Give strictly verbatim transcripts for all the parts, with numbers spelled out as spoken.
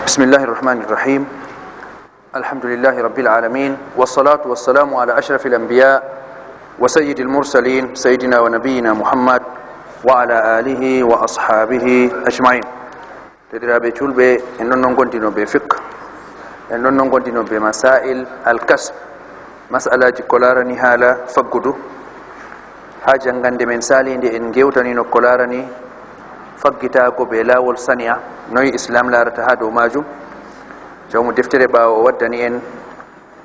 بسم الله الرحمن الرحيم. الحمد لله رب العالمين، والصلاة والسلام على أشرف الأنبياء وسيد المرسلين سيدنا ونبينا محمد وعلى آله وأصحابه أجمعين. Teddiraaɓe juulɓe, en ɗon non gondino be fiqh, en ɗon non gondino be masail al-kasb, masalaji ko larani haala faggudu. Ha jangande men salinde en gewtanino ko larani faggitago be lawol sani'a, noy Islam larata ha dow majum. Jawmu deftere ɓawo o waddani en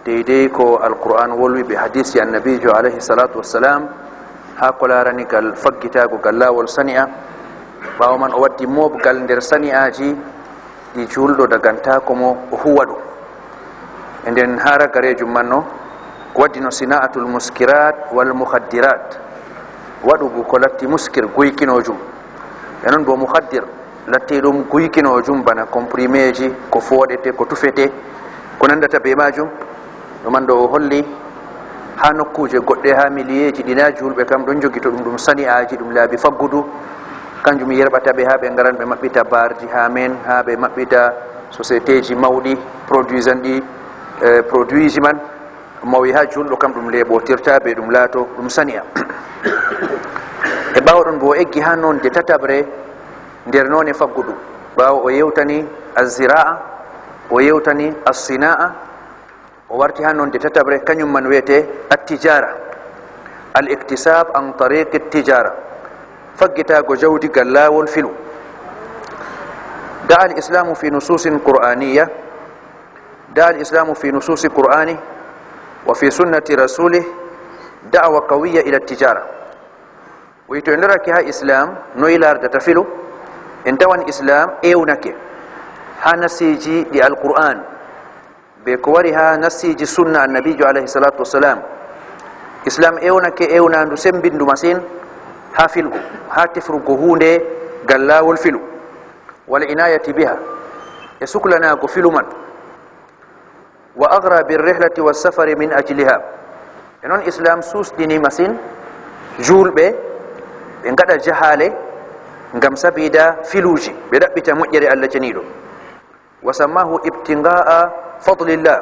deydey ko Alqur'an wolwi be hadisi Annabijo alayhi salatu wassalam ha ko larani gal faggitago gal lawol sani'a. Ɓawo man o waddi mobgal nder sani'aji ɗi julɗo dagantako mo o huwa ɗum. E nden ha ragarejum man no ko waddino sina'atul muskirat wal mukhaddirat, waɗugo ko latti muskir guykinojum, e non bo mukhaddir latti ɗum guykinojum bana comprimeji, ko foɗete, ko tufete, ko nandata be majum. Ɗum man ɗo o holli ha nokkuje goɗɗe, ha miliyeji ɗi na julɓe kam ɗon jogito ɗum, ɗum sani'aji, ɗum laabi faggudu, kanjum yerɓata ɓe ha ɓe ngaran ɓe maɓɓita barji ha men, ha ɓe maɓɓita sociétéji mawɗi produisanɗi, eh, produitji man. Mawi ha julɗo kam ɗum leɓotirta be ɗum laato ɗum sani'a. E ɓawo ɗon bo o eggi ha nonde tataɓre nder none faggudu. Ɓawo o yewtani az-zira'a, o yewtani as-sina'a, o warti ha nonde tataɓre, kanyum man wiyete at-tijara, al-iktisab an tariqi at-tijara, faggitago jawdi gal lawol filu. Da'a al-islamu fi nususin qur'aniyya, da'a al-islamu fi nususi qur'ani wa fi sunnati rasulih da'wa qawiyya ila at-tijara. Wi to en lorake ha Islam noyi lardata filu, en tawan Islam ewnake ha nasiji ɗi Alqur'an be ko wari ha nasiji sunna Annabijo alayhi salatu wassalam. Islam ewnake ewnandu sembindu masin ha filgu, ha tefrugo hunde gal lawol filu, wal inayati biha, e suklanago filu man. Wa aghra bir rihlati was safari min ajliha. E non Islam susɗini masin julɓe ɓe ngaɗa jahale ngam sabida filuji, ɓe ɗaɓɓita moƴƴere Allah ceniɗo. Wa sammahu ibtigha'a fadlillah.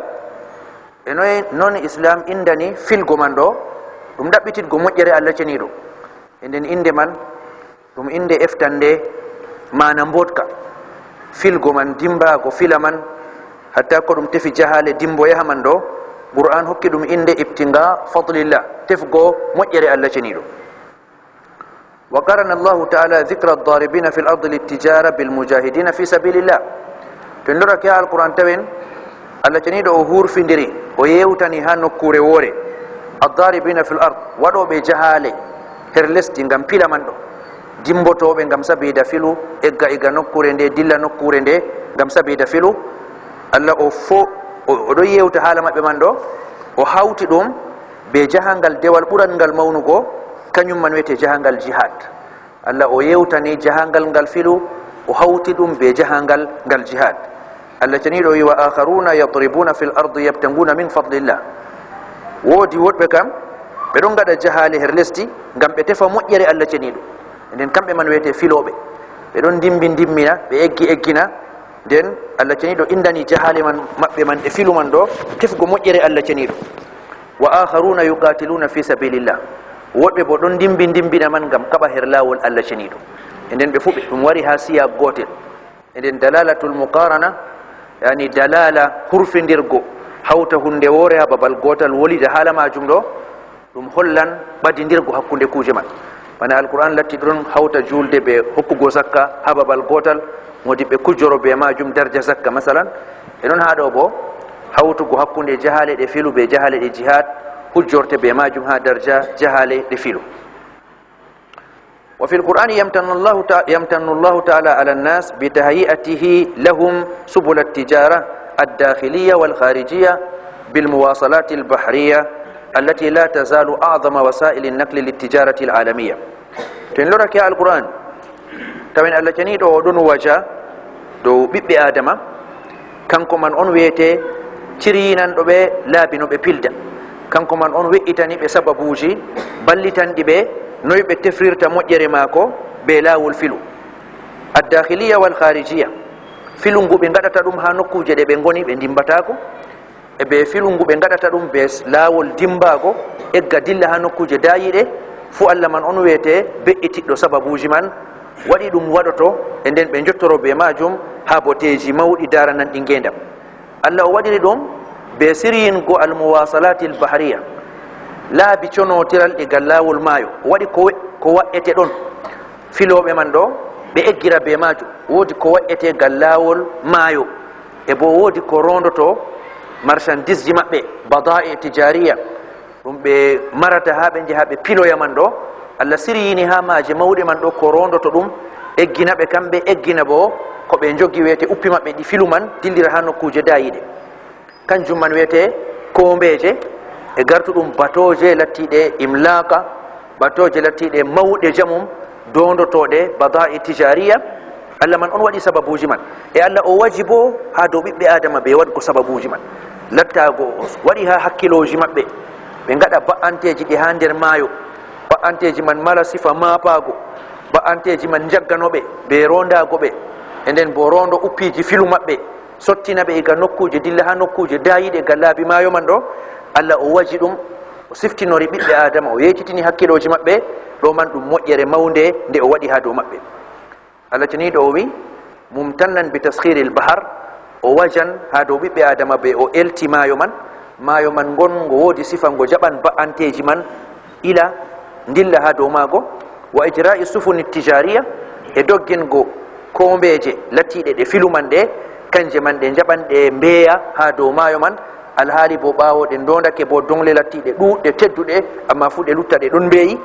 E noy non Islam indani filgo man ɗo ɗum ɗaɓɓititgo moƴƴere Allah ceniɗo. E nden inde man ɗum inde eftande mana mboɗka, filgo man, dimbago fila man, hatta ko ɗum tefi jahale dimbo yaha man ɗo, Qur'an hokki ɗum inde ibtigha fadlillah, tefgo moƴƴere Allah ceniɗo. Wa qarana Allahu ta'ala dhikra ad-daribina fil ardi lit-tijara bil mujahidina fi sabilillah. To en lorake ha Alqur'an tawen Allah ceniɗo o hurfindiri, o yewtani ha nokkure wore ad-daribina fil ard, waɗoɓe jahale her lesdi ngam pila man ɗo, dimbotoɓe ngam sabida filu, egga iga nokkure nde, dilla nokkure nde ngam sabida filu. Allah o fo, o, o ɗo yewta hala maɓɓe man ɗo, o hawti ɗum be jahangal dewal ɓurangal mawnugo, kanyum man wiyete jahangal jihad. Allah o yewtani jahangal ngal filu, o hawti ɗum be jahangal ngal jihad. Allah ceniɗo wi, "Wa akharuna yadribuna fil ardi yabtaguna min fadlillah." Wodi woɗɓe kam ɓe ɗon ngaɗa jahale her lesdi ngam ɓe tefa moƴƴere Allah ceniɗo. Nden kamɓe man wiyete filoɓe. Ɓe ɗon dimbi dimbina, ɓe eggi eggina. Nden Allah ceniɗo indani jahale man maɓɓe man e filu man ɗo tefgo moƴƴere Allah ceniɗo. Wa akharuna yuqatiluna fi sabilillah. Woɗɓe bo ɗon dimbi dimbina man ngam kaɓa her lawol Allah ceniɗo. E nden ɓe fu ɓe ɗum wari ha siya gotel. E nden dalalatul muqarana, yani dalala hurfindirgo, hawta hunde wore ha babal gotal, wolida hala majum ɗo, ɗum hollan ɓadindirgo hakkunde kuje man. Bana Alqur'an latti ɗon hawta julde be hokkugo zakka ha babal gotal, modi ɓe kujoro be majum darja zakka masalan. E non ha ɗo bo hawtugo hakkunde jahale ɗe filu be jahale ɗe jihad, hujjorte be majum ha darja jahale ɗe filu. Wa fil Qur'ani yamtannu Allahu ta-, yamtannu Allahu ta'ala ala an-nas bi tahyi'atihi lahum subul at-tijara ad-dakhiliyya wal kharijiyya bil muwasalat al-bahriyya allati la tazalu a'zama wasa'il an-naql lit-tijarati al-alamiyya. To en lorake Alqur'an, tawen Allah ceniɗo o ɗon waja dow ɓiɓɓe Adama, kanko man on wiyete ciryinanɗo ɓe laabi no ɓe pilda. Kanko man on we'itani ɓe sababuji ballitanɗi ɓe noy ɓe tefrirta moƴƴere maako be laawol filu. Ad-dakhiliya wal kharijiya. Filungu ɓe ngaɗata ɗum haa nokkuuje ɗe ɓe ngoni, ɓe ndimmbataako. E bee filungu ɓe ngaɗata ɗum bee laawol dimmbaago, egga dilla haa nokkuuje daayiiɗe, fuu Allah man on wiyetee be'itiɗɗo sababuuji man, waɗi ɗum waɗoto, e nden ɓe njottoro bee maajum haa boteeji mawɗi daarananɗi ngeendam. Allah o waɗiri ɗum bee siryingo almuwasalatil bahariya, laabi conootiral ɗi gal laawol maayo, o waɗi ko we-, ko wa'ete ɗon. Filooɓe man ɗo, ɓe eggira bee maajum. Woodi ko wa'etee gal laawol maayo, e boo woodi ko roondoto marchandisji maɓɓe, bada'i tijariya, ɗum ɓe marata haa ɓe njaha ɓe piloya man ɗo. Allah siryini haa maaje mawɗe man ɗo ko roondoto ɗum, eggina ɓe kamɓe, eggina boo ko ɓe njogi wiyetee uppi maɓɓe ɗi filu man, dillira haa nokkuuje daayiiɗe. Kanjum man wiyetee koombeeje, e gartuɗum batooje lattiiɗe imlaaka, batooje lattiiɗe mawɗe jamum, doondotooɗe bada'i tijariya. Allah man on waɗi sababuuji man. E Allah o waji boo haa dow ɓiɓɓe Aadama bee waɗgo sababuuji man. Lattaago o waɗi haa hakkilooji maɓɓe, ɓe ngaɗa ba'anteeji ɗi haa nder maayo. Ba'anteeji man mala sifa maapaago. Ba'anteeji man njaggano ɓe bee roondaago ɓe. E nden boo roondo uppiiji filu maɓɓe, sottina ɓe iga nokkuuje, dilla haa nokkuuje daayiiɗe gal laabi maayo man ɗo. Allah o waji ɗum, o siftinori ɓiɓɓe Aadama, o yejjitini hakkilooji maɓɓe. Ɗo man ɗum moƴƴere mawnde nde o waɗi haa dow maɓɓe. Allah ceniiɗo o wi, mumtannan bi taskhiril bahar, o wajan haa dow ɓiɓɓe Aadama bee o elti maayo man. Maayo man ngon ngo woodi sifa ngo jaɓan ba'anteeji man ila ndilla haa dow maago. Wa ijra'i sufuni tijariya, e doggingo koombeeje lattiiɗe ɗe filu man ɗe, kanje man ɗe njaɓan ɗe mbeeya haa dow maayo man. Alhaali boo ɓaawo ɗe ndoondake boo doŋle lattiiɗe ɗuuɗɗe tedduɗe, ammaa fuu ɗe lutta ɗe ɗon mbeeyi.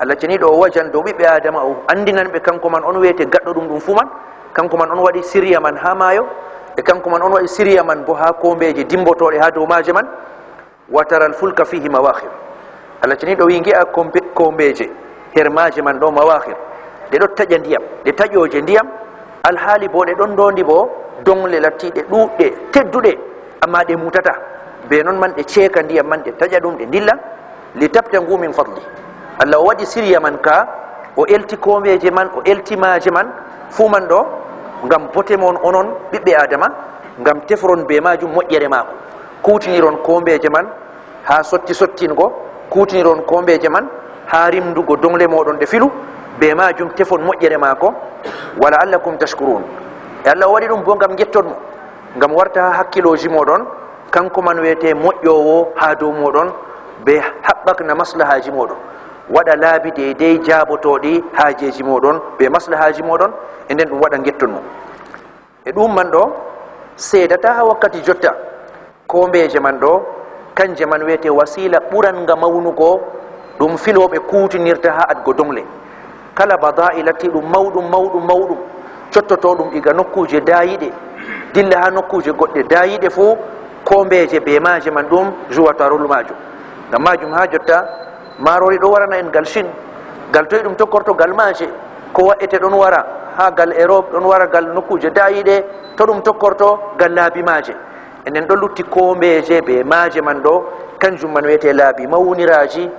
Allah ceniiɗo o wajan dow ɓiɓɓe Aadama, o anndinan ɓe kanko man on wiyetee gaɗɗo ɗum ɗum fuu man, kanko man on waɗi siriya man haa maayo, e kanko man on waɗi siriya man boo haa koombeeje dimmbotooɗe haa dow maaje man. Wa taral fulka fihi mawakhir. Allah ceniiɗo wi, ngi'a koombe-, koombeeje her maaje man ɗo, mawakhir. Ɗe ɗo taƴa ndiyam, ɗe taƴooje ndiyam, alhaali boo ɗe ɗon ndoondi boo doŋle lattiiɗe ɗuuɗɗe, tedduɗe, ammaa ɗe muutataa. Bee non man ɗe ceeka ndiyam man, ɗe taƴa ɗum, ɗe ndilla. Litabtagu min fadli. Allah o waɗi siriya man ka, o elti koombeeje man, o elti maaje man, fuu man ɗo, ngam bote mon onon ɓiɓɓe Aadama, ngam tefron bee maajum moƴƴere maako. Kuutiniron koombeeje man haa sotti sottingo, kuutiniron koombeeje man haa rimndugo doŋle mooɗon ɗe filu, bee maajum tefon moƴƴere maako. Wa la'allakum tashkurun. E Allah o waɗi ɗum boo ngam ngetton mo, ngam warta haa hakkilooji mooɗon, kanko man wiyetee moƴƴoowo haa dow mooɗon, bee haɓɓakna maslahaaji mooɗon, waɗa laabi deydey jaabotooɗi haajeeji mooɗon bee maslahaaji mooɗon, e nden ɗum waɗa ngetton mo. E ɗum man ɗo, seedataa haa wakkati jotta, koombeeje man ɗo, kanje man wiyetee wasiila ɓurannga mawnugo ɗum filooɓe kuutinirta haa aɗgo doŋle. Kala bada'i lattiiɗum mawɗum, mawɗum, mawɗum, cottotooɗum iga nokkuuje daayiiɗe, dilla haa nokkuuje goɗɗe daayiiɗe fuu, koombeeje bee maaje man ɗum juwata rol maajum. Ngam maajum haa jotta, maaroori ɗo warana en gal Chine, gal toy ɗum tokkorto gal maaje, ko wa'ete ɗon wara haa gal Europe, ɗon wara gal nokkuuje daayiiɗe, to ɗum tokkorto gal laabi maaje. Enen ɗo lutti koombeeje bee maaje man ɗo, kanjum man wiyetee laabi mawniraaji,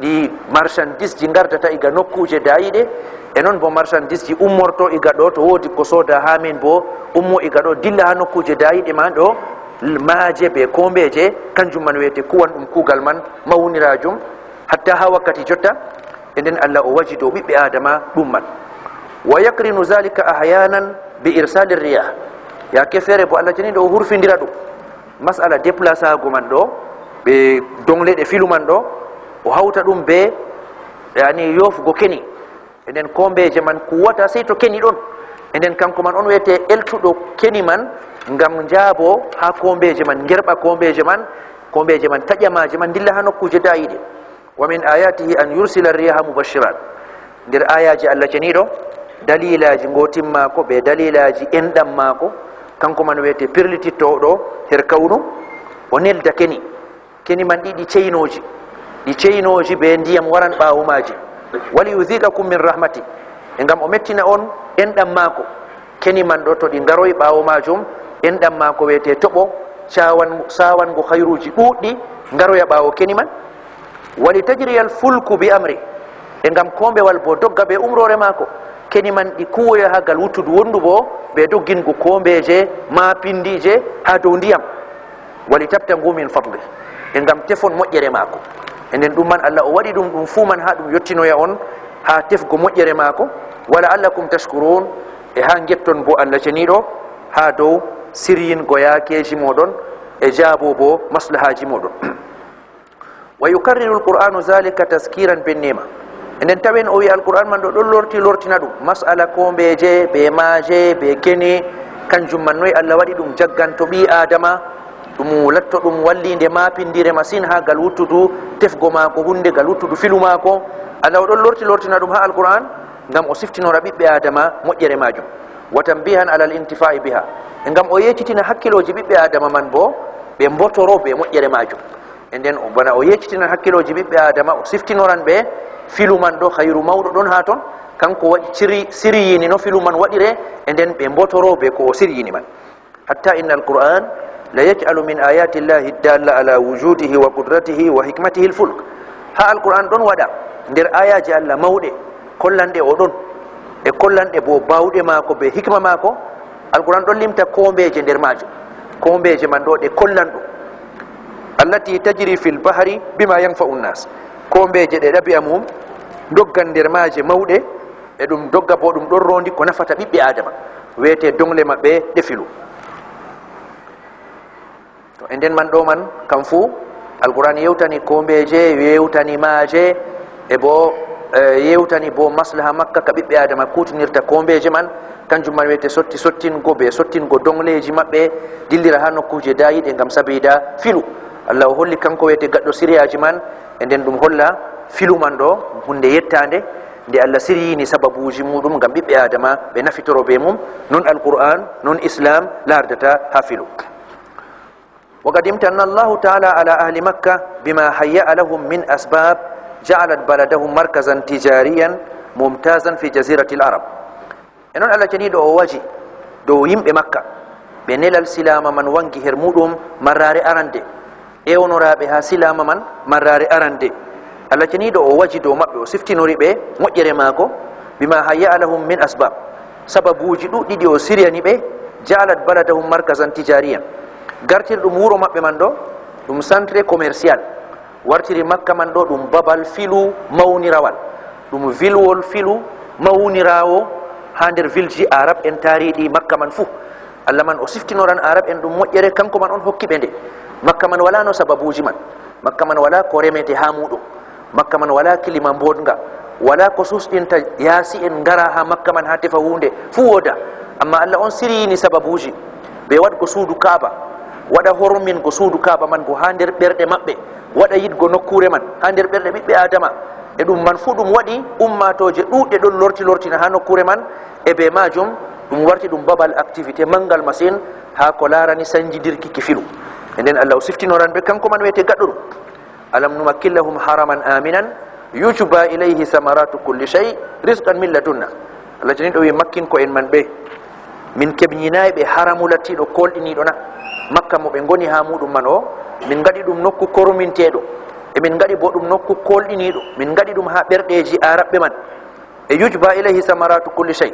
ɗi marchandisji ngardata iga nokkuuje daayiiɗe, e non boo marchandisji ummorto iga ɗo, to woodi ko sooda haa men boo, ummo iga ɗo, dilla haa nokkuuje daayiiɗe man ɗo, maaje bee koombeeje, kanjum man wiyetee kuwan ɗum kuugal man mawniraajum, hatta haa wakkati jotta. E nden Allah o waji dow ɓiɓɓe Aadama ɗum man. Wa yakrinu zalika ahyanan bi irsalir riyah. Yaake feere boo Allah ceniiɗo o hurfindira ɗum. Masala déplacaago man ɗo, ɓe doŋle ɗe filu man ɗo, o hawta ɗum bee, yani, yoofugo keni. E nden koombeeje man kuwata sey to keni ɗon. E nden kanko man on wiyetee eltuɗo keni man ngam jaabo haa koombeeje man, ngerɓa koombeeje man, koombeeje man taƴa maaje man ndilla haa nokkuuje daayiiɗe. Wa min ayatihi an yursila riyaha mubashirat. Nder ayaaji Allah ceniiɗo, daliilaaji ngootin maako bee daliilaaji enɗam maako, kanko man wiyetee pirlitittooɗo her kawnu, o nelda keni. Keni man ɗi, ɗi ceynooji, ɗi ceynooji bee ndiyam waran ɓaawo maaji. Wali yudhiqakum min rahmati, e ngam o mettina on enɗam maako. Keni man ɗo, to ɗi ngaroyi ɓaawo maajum, enɗam maako wiyetee toɓo, caawan-, saawango hayruuji ɗuuɗɗi ngaroya ɓaawo keni man. Wali tajriyal fulku bi amri, e ngam koombewal boo dogga bee umroore maako. keni man ɗi kuwoya haa gal wuttudu wondu bo, ɓe doggingo koombeeje maapindiije haa dow ndiyam. Wali tabtagu min fadli, e ngam tefon moƴƴere maako. E nden ɗum man Allah o waɗi ɗum, ɗum fuu man haa ɗum yottinoya on haa tefgo moƴƴere maako. Wa la'allakum tashkurun, e haa ngetton bo Allah ceniiɗo haa dow siryingo yaakeeji mooɗon e jaabo bo maslahaaji mooɗon. Wa yukarriru alqur'anu zalika taskiran bin ni'ma. E nden tawen o wi alqur'an man ɗo ɗon lorti lortina ɗum mas'ala koombeeje be maaje be kene, kanjum man noy Allah waɗi ɗum jagganto ɓii Aadama, ɗum latto ɗum walliinde maapindiire masin haa gal wuttudu tefgo maako huunde, gal wuttudu filu maako. Allah o ɗon lorti lortina ɗum haa alqur'an ngam o siftinora ɓiɓɓe Aadama moƴƴere maajum. Wa tanbihan ala al-intifa'i biha, e ngam o yeccitina hakkilooji ɓiɓɓe Aadama man bo, ɓe mbotoro be moƴƴere maajum. E nden o, bana o yeccitina hakkilooji ɓiɓɓe Aadama, o siftinoran ɓe filu man ɗo, hayru mawɗo ɗon haa ton, kanko waɗi siri-, siriyini no filu man waɗire, e nden ɓe mbotoro be ko o siriyini man. Hatta inna al-Qur'an la yaj'alu min ayati Allahi dalla ala wujudihi wa qudratihi wa hikmatihi al-fulk. Haa alqur'an ɗon waɗa nder ayaaje Allah mawɗe, kollanɗe o ɗon, e kollanɗe bo baawɗe maako be hikma maako. Alqur'an ɗon limta koombeeje nder maajum, koombeeje man ɗo ɗe kollan ɗum. Allati tajri fil bahri bima yanfa'u nnas. Koombeeje ɗe ɗabi'a mum doggan nder maaje mawɗe, e ɗum dogga bo ɗum ɗon rondi ko nafata ɓiɓɓe Aadama, weete doŋle maɓɓe ɗe filu. To, e nden man ɗo man kam fuu, alqur'an yewtani koombeeje, yewtani maaje, e bo, eh, yewtani bo maslaha makka ka ɓiɓɓe Aadama kuutinirta koombeeje man, kanjum man wiyete sotti sottingo be sottingo doŋleeji maɓɓe, dillira haa nokkuuje daayiiɗe ngam sabiida filu. Allah o holli kanko wiyete gaɗɗo siriyaaji man, e nden ɗum holla filu man ɗo, huunde yettaande, nde Allah siriyini sababuuji muuɗum ngam ɓiɓɓe Aadama ɓe nafitoro be mum, non alqur'an, non Islam laardata haa filu. وقد امتن الله تعالى على أهل مكة بما هيأ لهم من أسباب جعلت بلدهم مركزا تجاريا ممتازا في جزيرة العرب. E non Allah ceniiɗo o waji dow yimɓe Makka, ɓe nelal silaama man wangi her muuɗum marraare arande, ewnoraaɓe haa silaama man marraare arande. Allah ceniiɗo o waji dow maɓɓe, o siftinori ɓe moƴƴere maako, bima hayya lahum min asbab, sababuuji ɗuuɗɗi ɗi o siriyani ɓe, ja'alat baladahum markazan tijariyan, gartirɗum wuro maɓɓe man ɗo ɗum centre commercial, wartiri Makka man ɗo ɗum babal filu mawnirawal, ɗum vilwol filu mawniraawo haa nder vilji Arab en taariiɗi Makka man fuu. Allah man o siftinoran Arab en ɗum moƴƴere, kanko man on hokki ɓe nde. Makka man walaa no sababuuji man. Makka man walaa ko remete haa muuɗum. Makka man walaa kilima mbooɗnga. Walaa ko susɗinta yaasi en ngara haa Makka man haa tefa huunde fuu wooda. Ammaa Allah on siriyini sababuuji, bee waɗgo suudu Kaaba, waɗa hormingo suudu Kaaba man go haa nder ɓerɗe maɓɓe, waɗa yiɗgo nokkuure man haa nder ɓerɗe ɓiɓɓe Aadama. E ɗum man fuu ɗum waɗi ummaatooje ɗuuɗɗe ɗon lorti lortina haa nokkuure man, e bee maajum ɗum warti ɗum babal activité manngal masin haa ko laarani sanjidirki ki filu. E nden Allah o siftinoran ɓe kanko man wiyete gaɗɗo ɗum. Alam numakkin lahum haraman aminan yujba ilayhi samaratu kulli shay rizqan min ladunna. Allah ceniiɗo wi makkinko'en man ɓe, min keɓñinaay ɓe haramu lattiiɗo koolɗiniiɗo na? Makka mo ɓe ngoni haa muuɗum man o, min ngaɗi ɗum nokku korminteeɗo, e min ngaɗi bo ɗum nokku koolɗiniiɗo, min ngaɗi ɗum haa ɓerɗeeji Aarabɓe man. E yujba ilayhi samaratu kulli shay,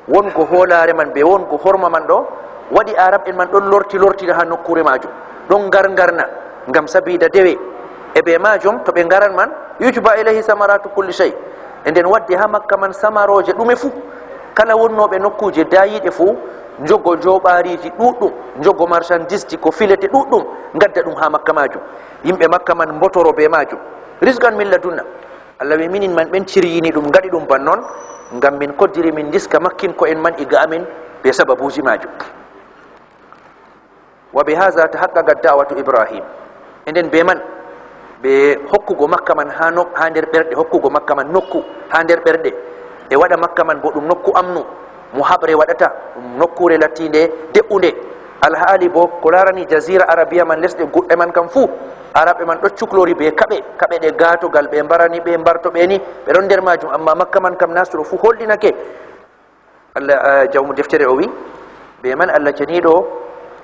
wongo hoolaare man be wongo horma man ɗo waɗi Aarab'en man ɗon lorti lortira haa nokkuure maajum, ɗon ngar ngarna ngam sabiida dewe. E bee maajum, to ɓe ngaran man, yujba ilayhi samaratu kulli shay, e nden waɗde haa Makka man samarooje ɗume fuu, kala wonnooɓe nokkuuje daayiiɗe fuu, njogo njooɓaariiji ɗuuɗɗum, njogo marchandisji ko filete ɗuuɗɗum, ngadda ɗum haa Makka maajum. Yimɓe Makka man mbotoro bee maajum. Rizqan min ladunna. Allah wi minin man ɓen ciryini ɗum, ngaɗi ɗum ban non, ngam min koddiri min ndiska makkinko'en man iga amin bee sababuuji maajum. Wa bi haza tahaqqaqat da'watu Ibrahim. E nden bee man, bee hokkugo Makka man haa no-, haa nder ɓerɗe, hokkugo Makka man nokku haa nder ɓerɗe, e waɗa Makka man bo ɗum nokku amnu, mo haɓre waɗata, ɗum nokkuure lattiinde de'unde. Alhaali bo ko laarani Jaziira Arabiya man, lesɗe goɗɗe man kam fuu, Arabɓe man ɗo cuklori bee kaɓe, kaɓe ɗe gaatogal ɓe mbarani ɓe mbarto ɓe ni, ɓe ɗon nder maajum, ammaa Makka man kam Nasiru fuu holɗinake. Allah, ah, jawmu deftere o wi, bee man Allah ceniiɗo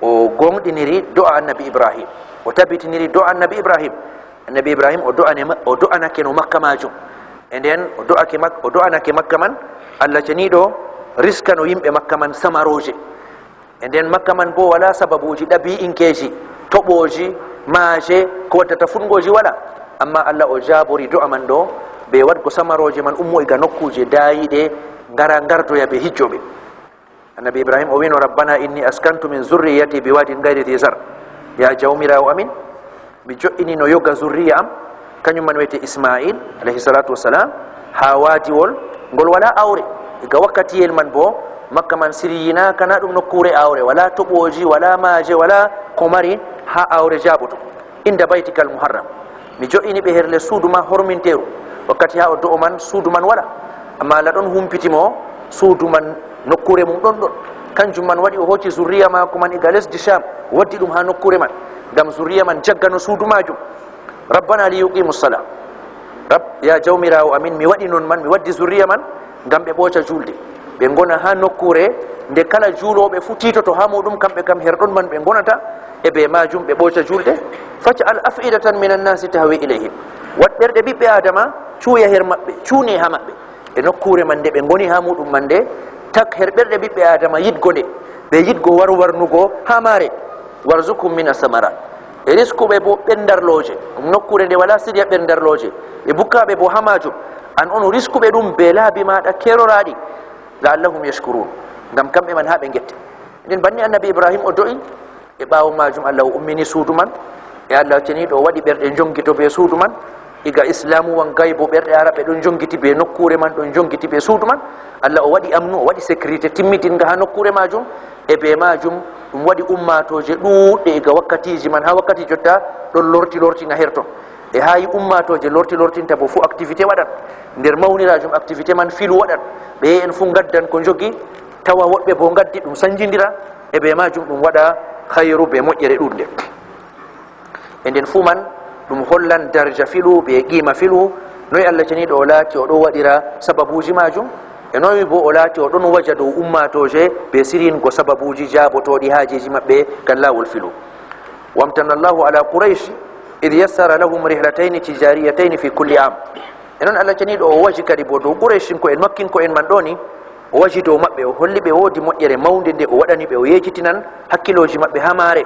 o gooŋɗiniri do'a Annabi Ibrahim, o tabitiniri do'a Annabi Ibrahim. Annabi Ibrahim o do'ane ma-, o do'anake no Makka maajum. E nden o do'ake Mak-, o do'anake Makka man, Allah ceniiɗo riskano yimɓe Makka man samarooje. E nden Makka man boo walaa sababuuji ɗabii'inkeeji, toɓooji, maaje, ko waddata fuɗngooji walaa. Ammaa Allah o jaabori do'a man ɗo, bee waɗgo samarooje man ummo iga nokkuuje daayiiɗe, ngara ngardoya bee hijjooɓe. Annabi Ibrahim o wi'no, "Rabbana inni askantu min zurriyati biwadin gayri dhi zar." Ya Jawmiraawo amin, mi jo'inino yoga zurriya am, kanyum man wi'ete Isma'il, alayhi salatu wassalam, haa waadiwol ngol walaa aawre. Iga wakkatiyel man boo, Makka man siriyinaaka, na ɗum nokkuure aawre, walaa toɓooji, walaa maaje, walaa ko mari haa aawre jaaboto. Inda baytikal muharram. Mi jo'ini ɓe her les suudu ma horminteeru. Wakkati haa o do'o man, suudu man walaa. Ammaa Allah ɗon humpiti mo suudu man, nokkuure mum ɗon ɗon. Kanjum man waɗi o hooci zurriya maako man iga lesdi Sham, waddi ɗum haa nokkuure man, ngam zurriya man jaggano suudu maajum. "Rabbana li yuqimu sala." Rab-, ya Jawmiraawo amin, mi waɗi non man, mi waddi zurriya man ngam ɓe ɓooca juulde. Ɓe ngona haa nokkuure nde kala juulooɓe fuu tiitoto haa muuɗum, kamɓe kam her ɗon man ɓe ngonata, e bee maajum ɓe ɓooca juulde. "Faj'al af'idatan minan nasi tahwi ilayhim." Waɗ ɓerɗe ɓiɓɓe Aadama cuuya her maɓɓe, cuune haa maɓɓe. E nokkuure man nde ɓe ngoni haa muuɗum man nde, tak her ɓerɗe ɓiɓɓe Aadama yiɗgo nde, ɓe yiɗgo warwarnugo haa maare. "Warzuqhum mina samarat." E risku ɓe boo ɓerndarlooje, ɗum nokkuure nde walaa siriya ɓerndarlooje. Ɓe bukkaaɓe boo haa maajum. An on risku ɓe ɗum bee laabi maaɗa keeroraaɗi. "La'allahum yashkurun." Ngam kamɓe man haa ɓe ngette. Nden banni Annabi Ibrahim o do'i, e ɓaawo maajum Allah o ummini suudu man. E Allah ceniiɗo o waɗi ɓerɗe njongito bee suudu man. Iga Islaamu wangay boo ɓerɗe Arabɓe ɗon njongiti bee nokkuure man, ɗon njongiti bee suudu man. Allah o waɗi amnu, o waɗi sécurité timmitinga haa nokkuure maajum. E bee maajum ɗum waɗi ummaatooje ɗuuɗɗe iga wakkatiiji man haa wakkati jotta ɗon lorti lortina her ton. E haa yi ummaatooje lorti lortinta boo fuu activité waɗan. Nder mawniraajum activité man filu waɗan. Ɓeye'en fuu ngaddan ko njogi, tawa woɗɓe boo ngaddi, ɗum sanjindira. E bee maajum ɗum waɗa hayru bee moƴƴere ɗuuɗnde. E nden fuu man ɗum hollan darja filu bee qiima filu, noy Allah ceniiɗo o laati o ɗon waɗira sababuuji maajum, e noy boo o laati o ɗon waja dow ummaatooje bee siriyingo sababuuji jaabotooɗi haajeeji maɓɓe ngam laawol filu. "Wamtanna Allahu ala Quraysh idh yassara lahum rihlatayni tijariyatayni fi kulli am." E non Allah ceniiɗo o waji kadi boo dow Qurayshinko'en, Makkinko'en man ɗo ni, o waji dow maɓɓe, o holli ɓe woodi moƴƴere mawnde nde o waɗani ɓe, o yeecitinan hakkilooji maɓɓe haa maare.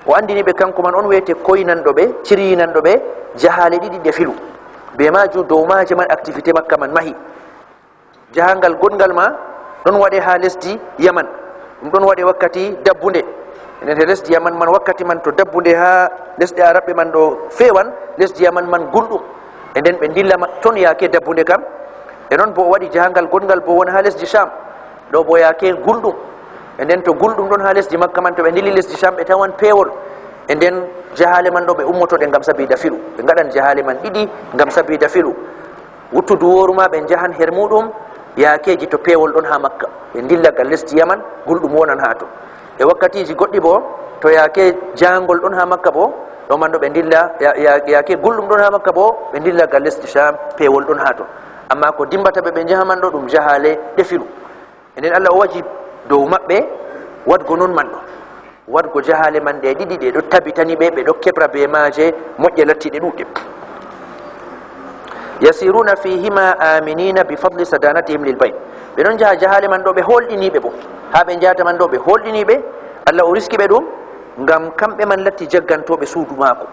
O anndini ɓe kanko man on weete koynanɗo ɓe, ciryinanɗo ɓe jahaale ɗiɗi ɗe filu. Bee maajum dow maaje man activité Makka man mahi. Jahangal goɗngal ma ɗon waɗe haa lesdi Yaman. Ɗum ɗon waɗe wakkati dabbunde. Enen he lesdi Yaman man wakkati man to dabbunde haa lesɗe Arabɓe man ɗo feewan, lesdi Yaman man gulɗum. E nden ɓe ndilla ma-, ton yaake dabbunde kam. E non boo o waɗi jahangal goɗngal boo won haa lesdi Sham. Ɗo boo yaake gulɗum. E nden to gulɗum ɗon haa lesdi Makka man, to ɓe ndilli lesdi Sham, ɓe tawan peewol. E nden jahaale man ɗo ɓe ummoto ɗe ngam sabiida filu. Ɓe ngaɗan jahaale man ɗiɗi ngam sabiida filu. Wuttudu wooru ma ɓe njahan her muuɗum yaakeeji to peewol ɗon haa Makka. Ɓe ndilla gal lesdi Yaman, gulɗum wonan haa ton. E wakkatiiji goɗɗi boo, to yaake jaangol ɗon haa Makka boo, ɗo man ɗo ɓe ndilla, ya-, ya-, yaake gulɗum ɗon haa Makka boo, ɓe ndilla gal lesdi Sham, peewol ɗon haa ton. Ammaa ko dimbata ɓe, ɓe njaha man ɗo, ɗum jahaale ɗe filu. E nden Allah o waji dow maɓɓe waɗgo non man ɗo. Waɗgo jahaale man ɗe ɗiɗi, ɗe ɗo tabitani ɓe, ɓe ɗo keɓra bee maaje moƴƴe lattiiɗe ɗuuɗɗe. Yasiruna fihima aminina bi fadli sadanatihim lil bayt. Ɓe ɗon njaha jahaale man ɗo ɓe hoolɗiniiɓe boo. Haa ɓe njahata man ɗo ɓe hoolɗiniiɓe, Allah o riski ɓe ɗum, ngam kamɓe man latti jaggantooɓe suudu maako.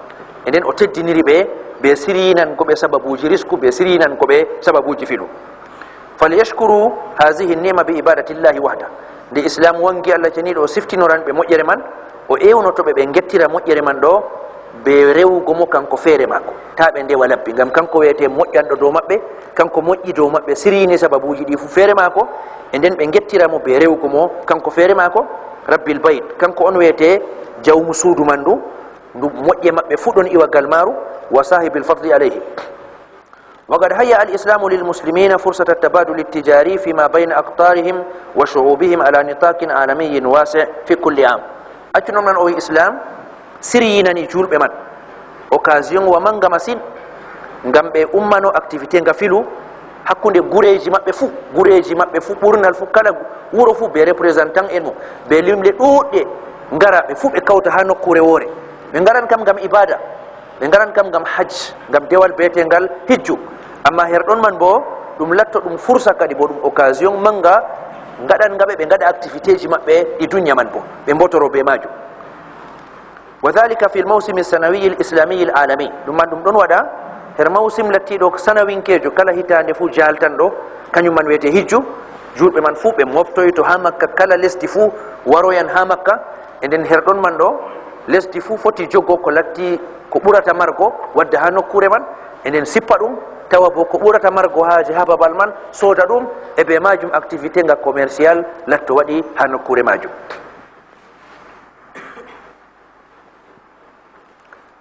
E nden o teddiniri ɓe, bee siriyinango ɓe sababuuji risku, bee siriyinango ɓe sababuuji filu. Falyashkuru hazihi ni'ma bi ibadatillahi wahda. Nde Islaam wangi Allah ceniiɗo, o siftinoran ɓe moƴƴere man, o ewnoto ɓe ɓe ngettira moƴƴere man ɗo, be rewugo mo kanko feere maako. Taa ɓe ndewa labbi, ngam kanko wiyete moƴƴanɗo dow maɓɓe, kanko moƴƴi dow maɓɓe, siriyini sababuuji ɗi fuu feere maako, e nden ɓe ngettira mo be rewugo mo kanko feere maako. Rabbil bayt, kanko on wiyete jawmu suudu man ndu, ndu moƴƴe maɓɓe fuu ɗon iwa gal maaru, wa sahibil fadli alayhi. وقد هيأ الإسلام للمسلمين فرصة التبادل التجاري فيما بين أقطارهم وشعوبهم على نطاق عالمي واسع في كل عام. Accu non man o Islaam siriyinani juulɓe man occasion wa mannga masin, ngam ɓe ummano activité nga filu hakkunde gureeji maɓɓe fuu, gureeji maɓɓe fuu, ɓurnal fuu, kala wuro fuu be représentant en mum, be limle ɗuuɗɗe ngara, ɓe fuu ɓe kawta haa nokkuure woore. Ɓe ngaran kam ngam ibaada. Ɓe ngaran kam ngam hajj, ngam dewal beetengal hijju. Amma her ɗon man bo, ɗum latto ɗum fursa kadi bo, ɗum occasion manga ngaɗan nga ɓe, ɓe ngaɗa activité ji maɓɓe ɗi dunya man bo, ɓe mbotoro be majum. Wa dhalika fil mawsimi sanawiyi l islamiyi l alami. Ɗum man ɗum ɗon waɗa her mawsim lattiɗo sanawinkejo, kala hitande fu jaltanɗo, kañum man wiyete hijju. Julɓe man fu ɓe moftoyto ha Makka, kala lesdi fu waroyan ha Makka. E nden her ɗon man ɗo, lesdi fu foti jogo ko latti ko ɓurata margo wadda ha nokkure man. E nden sippa ɗum, tawa bo ko ɓurata margo haaje ha babal man, soda ɗum, e be majum activité nga commercial latto waɗi ha nokkure majum.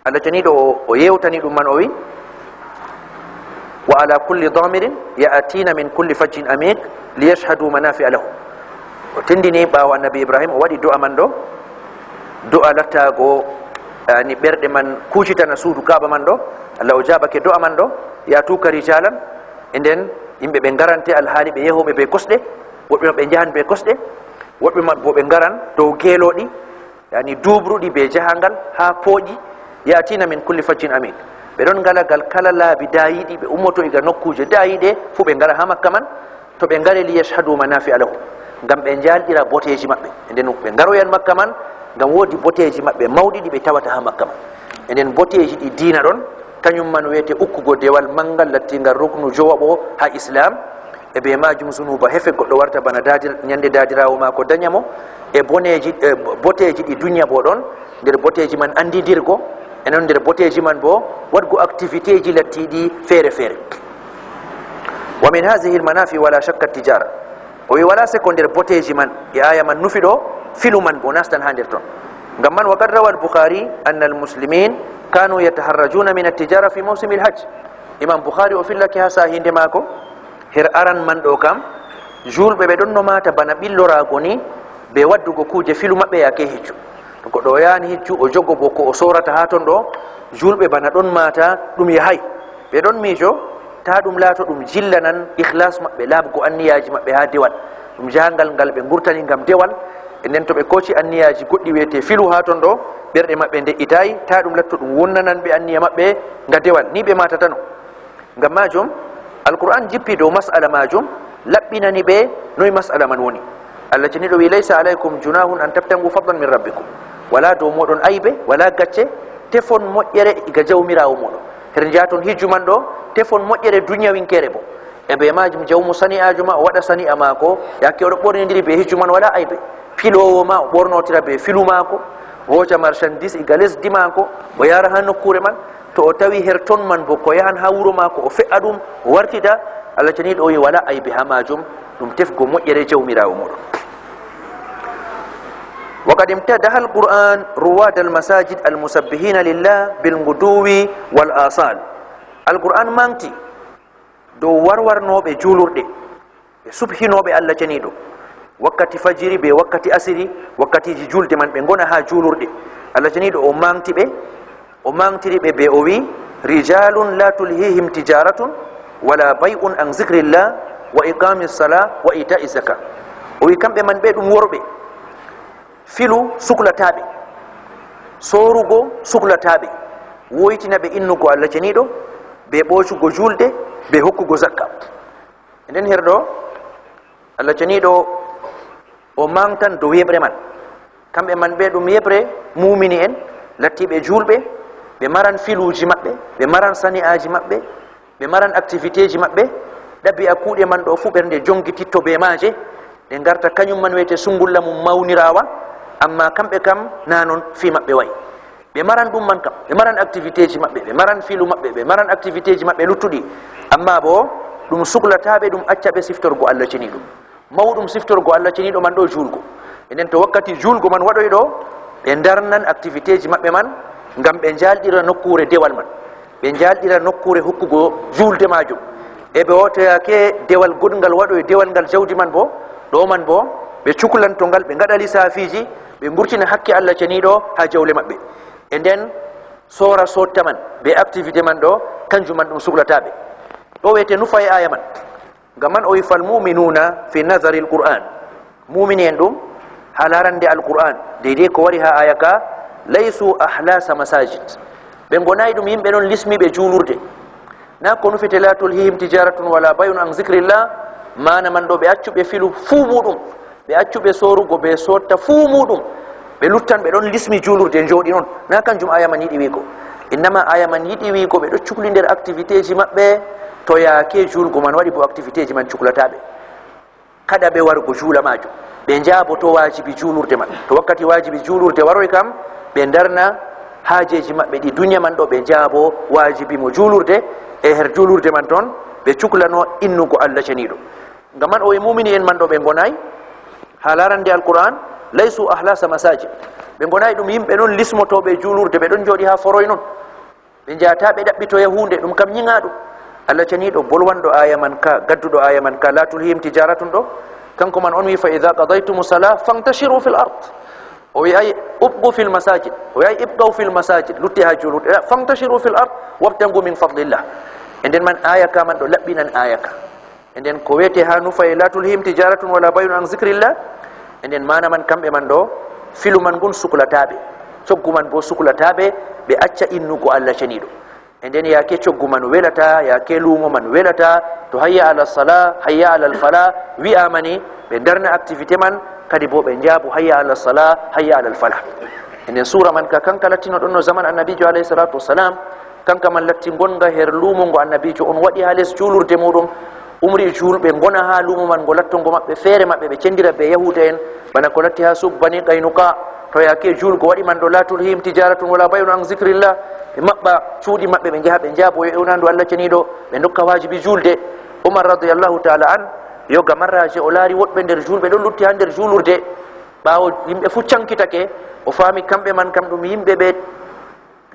Allah ceniiɗo o, o yewtani ɗum man, o wi, "Wa ala kulli damirin ya'tina min kulli fajjin amiq liyashhadu manafi'a lahum." O tindini ɓaawo annabi Ibrahim, o waɗi du'a man ɗo, du'a lattaago, yani, ɓerɗe man kucitana suudu Kaaba man ɗo. Allah o jaabake du'a man ɗo, "Ya'tuka rijalan." E nden yimɓe ɓe ngarante alhaali ɓe yehooɓe be kosɗe, woɓɓe maɓɓe njahan be kosɗe, woɓɓe maɓɓe bo ɓe ngaran dow geelooɗi, yani duubruɗi be jahangal ha pooƴi, "ya'tina min kulli fajjin amiq." Ɓe ɗon ngala gal kala laabi daayiɗi, ɓe ummoto iga nokkuuje daayiɗe fu, ɓe ngara ha Makka man, to ɓe ngare, "liyashhadu manafi'a lahum," ngam ɓe njalɗira boteeji maɓɓe. E nden ɓe ngaroyan Makka man ngam woodi boteeji maɓɓe mawɗi ɗi ɓe tawata ha Makka man. E nden boteeji ɗi diina ɗon, kañum man wiyete ukkugo dewal mangal lattingal ruknu jowaɓo ha Islam. E be majum zunuba hefe, goɗɗo warta bana dadir-, ñande dadirawo maako danya mo. E boneji, e bo-, boteji ɗi dunya bo ɗon nder boteji man andidirgo, e non nder boteji man bo waɗgo activité ji lattiɗi feere feere. Wa min hazihi almanafi wala shakka tijara. O wi wala seko nder boteji man, e aya man nufi ɗo, filu man bo nastan ha nder ton. Ngam man, wa qad rawa al-Bukhari anna al-muslimin kanu yataharrajuna min at-tijara fi mawsim al-hajj. Imam Bukhari o fillake ha sahinde maako, her aran man ɗo kam, julɓe ɓe ɗon no mata bana ɓillorago ni, be waddugo kuje filu maɓɓe yake hijju. To goɗɗo o yani hijju, o jogo bo ko o sorata ha ton ɗo, julɓe bana ɗon mata ɗum yahay. Ɓe ɗon miijo, ta ɗum laato ɗum jillanan ikhlas maɓɓe, laaɓgo anniyaji maɓɓe ha dewal. Ɗum jahangal ngal ɓe ngurtani ngam dewal. E nden to ɓe koci anniyaji goɗɗi wiyete filu ha ton ɗo, ɓerɗe maɓɓe nde'itayi, ta ɗum latto ɗum wonnanan ɓe anniya maɓɓe nga dewal. Ni ɓe matatano. Ngam majum, Alqur'an jippi dow mas'ala majum, laɓɓinani ɓe noy mas'ala man woni. Allah ceniɗo wi, "Laysa alaykum junahun an tabtagu fadlan min rabbikum." Wala dow moɗon aybe, wala gacce, tefon moƴƴere iga Jawmirawo moɗon. Her njaton hijju man ɗo, tefon moƴƴere dunyawinkere bo. E be majum, jawmu sani'ajo ma o waɗa sani'a mako, yake oɗo ɓornidiri be hijju man wala aybe. Filowo ma o ɓornotira be filu mako, o hoca marchandise iga lesdi mako, o yara ha nokkure man. To o tawi her ton man bo ko yahan ha wuro mako, o fe'a ɗum, o wartida, Allah ceniɗo o wi wala aybe ha majum, ɗum tefgo moƴƴere Jawmirawo moɗon. Wa qad imtadaha al-Qur'an ruwad al-masajid al-musabbihina lillah bil ghuduwi wal asal. Alqur'an mangti dow warwarnoɓe julurɗe, ɓe subhinoɓe Allah ceniɗo, wakkati fajiri be wakkati asiri, wakkatiji julde man ɓe ngona ha julurɗe. Allah ceniɗo o mangti ɓe, o mangtiri ɓe be o wi, "Rijalun la tulhihim tijaratun wala bay'un an zikrillah wa iqamis salah wa ita'iz zakah." O wi kamɓe man ɓe ɗum worɓe, filu suklataɓe, sorugo suklataɓe, woyitina ɓe innugo Allah ceniɗo, be ɓocugo julde, be hokkugo zakka. E nden her ɗo, Allah ceniɗo o mangtan dow yeɓre man. Kamɓe man ɓe ɗum yeɓre mumini en, lattiɓe julɓe, ɓe maran filuji maɓɓe, ɓe maran sani'aji maɓɓe, ɓe maran activité ji maɓɓe, ɗabi'a kuuɗe man ɗo fu ɓernde jongititto be maaje, ɗe ngarta kañum man wiyete sungulla mum mawnirawa, amma kamɓe kam na non fii maɓɓe wa'i. Ɓe maran ɗum man kam, ɓe maran activité ji maɓɓe, ɓe maran filu maɓɓe, ɓe maran activité ji maɓɓe luttuɗi, amma bo ɗum suklata ɓe, ɗum acca ɓe siftorgo Allah ceniɗo. Mawɗum siftorgo Allah ceniɗo man ɗo juulgo. E nden to wakkati juulgo man waɗoyi ɗo, ɓe ndarnan activité ji maɓɓe man ngam ɓe njalɗira nokkuure dewal man. Ɓe njalɗira nokkuure hokkugo julde majum. E ɓe wotoyake dewal goɗngal waɗoyi dewal ngal jawdi man bo, ɗo man bo, ɓe cuklanto ngal, ɓe ngaɗa lisafiji, ɓe ngurtina hakke Allah ceniɗo ha jawle maɓɓe. E nden sora sotta man, be activité man ɗo, kanjum man ɗum suklata ɓe. Ɗo wiyete nufa e aya man. Ngam man o wi, "Fal mu'minuna fi nazari al-Qur'an." Mumini en ɗum, ha larande Al-Qur'an, deydey ko wari ha aya ka, "laysu ahlasa masajid." Ɓe ngonayi ɗum yimɓe ɗon lismiɓe juulurde. Na ko nufete la tulhihim tijaratun wala bayun an zikrillah, mana man ɗo ɓe accu ɓe filu fuu muɗum, ɓe accu ɓe sorugo be sotta fuu muɗum, ɓe luttan ɓe ɗon lismi julurde jooɗi non. Na kanjum aya man yiɗi wiigo. Innama aya man yiɗi wiigo ɓe ɗo cukli nder activité ji maɓɓe, to yaake julgo man waɗi bo activité ji man cuklata ɓe. Kada ɓe wargo juula maajo. Ɓe njaabo to waajibi juulurde man. To wakkati waajibi juulurde waroy kam, ɓe ndarna haajeeji maɓɓe ɗi dunya man ɗo, ɓe njaabo waajibi mo juulurde, e her juulurde man ton, ɓe cuklano innugo Allah ceniiɗo. Ngam man o e muumini en man ɗo ɓe ngonaay, haa laarande Alqur'an, laysu ahlasa masajid. Ɓe ngonaay ɗum yimɓe non lismotooɓe juulurde, ɓe ɗon jooɗi haa foroy non. Ɓe njaata ɓe ɗaɓɓitoya huunde, ɗum kam nyiŋaaɗum. Allah ceniiɗo bolwanɗo aya man ka, gadduɗo aya man ka, la tulhihim tijaratun ɗo, kanko man on wi, "Fa idha qadaytumu salah fantashiru fil ard." O wi'ay, "Ubqu fil masajid." O wi'ay, "Ibqaw fil masajid." Lutte haa juulurde. Fantashiru fil ard wabtagu min fadlillah. E nden man aya ka man ɗo laɓɓinan aya ka. E nden ko wiyete haa nufaye, "La tulhihim tijaratun wala bayun an zikrillah." E nden mana man kamɓe man ɗo, filu man ngun suklata ɓe. Coggu man bo suklata ɓe, ɓe acca innugo Allah ceniiɗo. E nden yaake coggu man welata, yaake luumo man welata, to hayya ala sala, hayya ala fala wi'ama ni, ɓe ndarna activité man, kadi bo ɓe njaabu hayya ala sala, hayya ala fala. E nden suura man ka kanka lattino ɗon no zaman annabiijo alayhi salatu wassalam, kanka man latti ngonga her luumo ngo annabiijo on waɗi haa les juulurde muɗum, umri juulɓe ngona haa luumo man ngo latto ngo maɓɓe feere maɓɓe, ɓe cendira be Yahuuda en, bana ko latti haa suuku Bani Qaynuqa, to yaake juulgo waɗi man ɗo, "La tulhihim tijaratun wala bayun an zikrillah." Ɓe maɓɓa cuuɗi maɓɓe, ɓe njaha ɓe njaabo yo ewnandu Allah ceniiɗo, ɓe ndokka waajibi juulde. Umar radiyallahu ta'ala an, yoga marraje, o laari woɗɓe nder juulɓe ɗon lutti haa nder juulurde. Ɓaawo yimɓe fuu cankitake, o faami kamɓe man kam ɗum yimɓe ɓe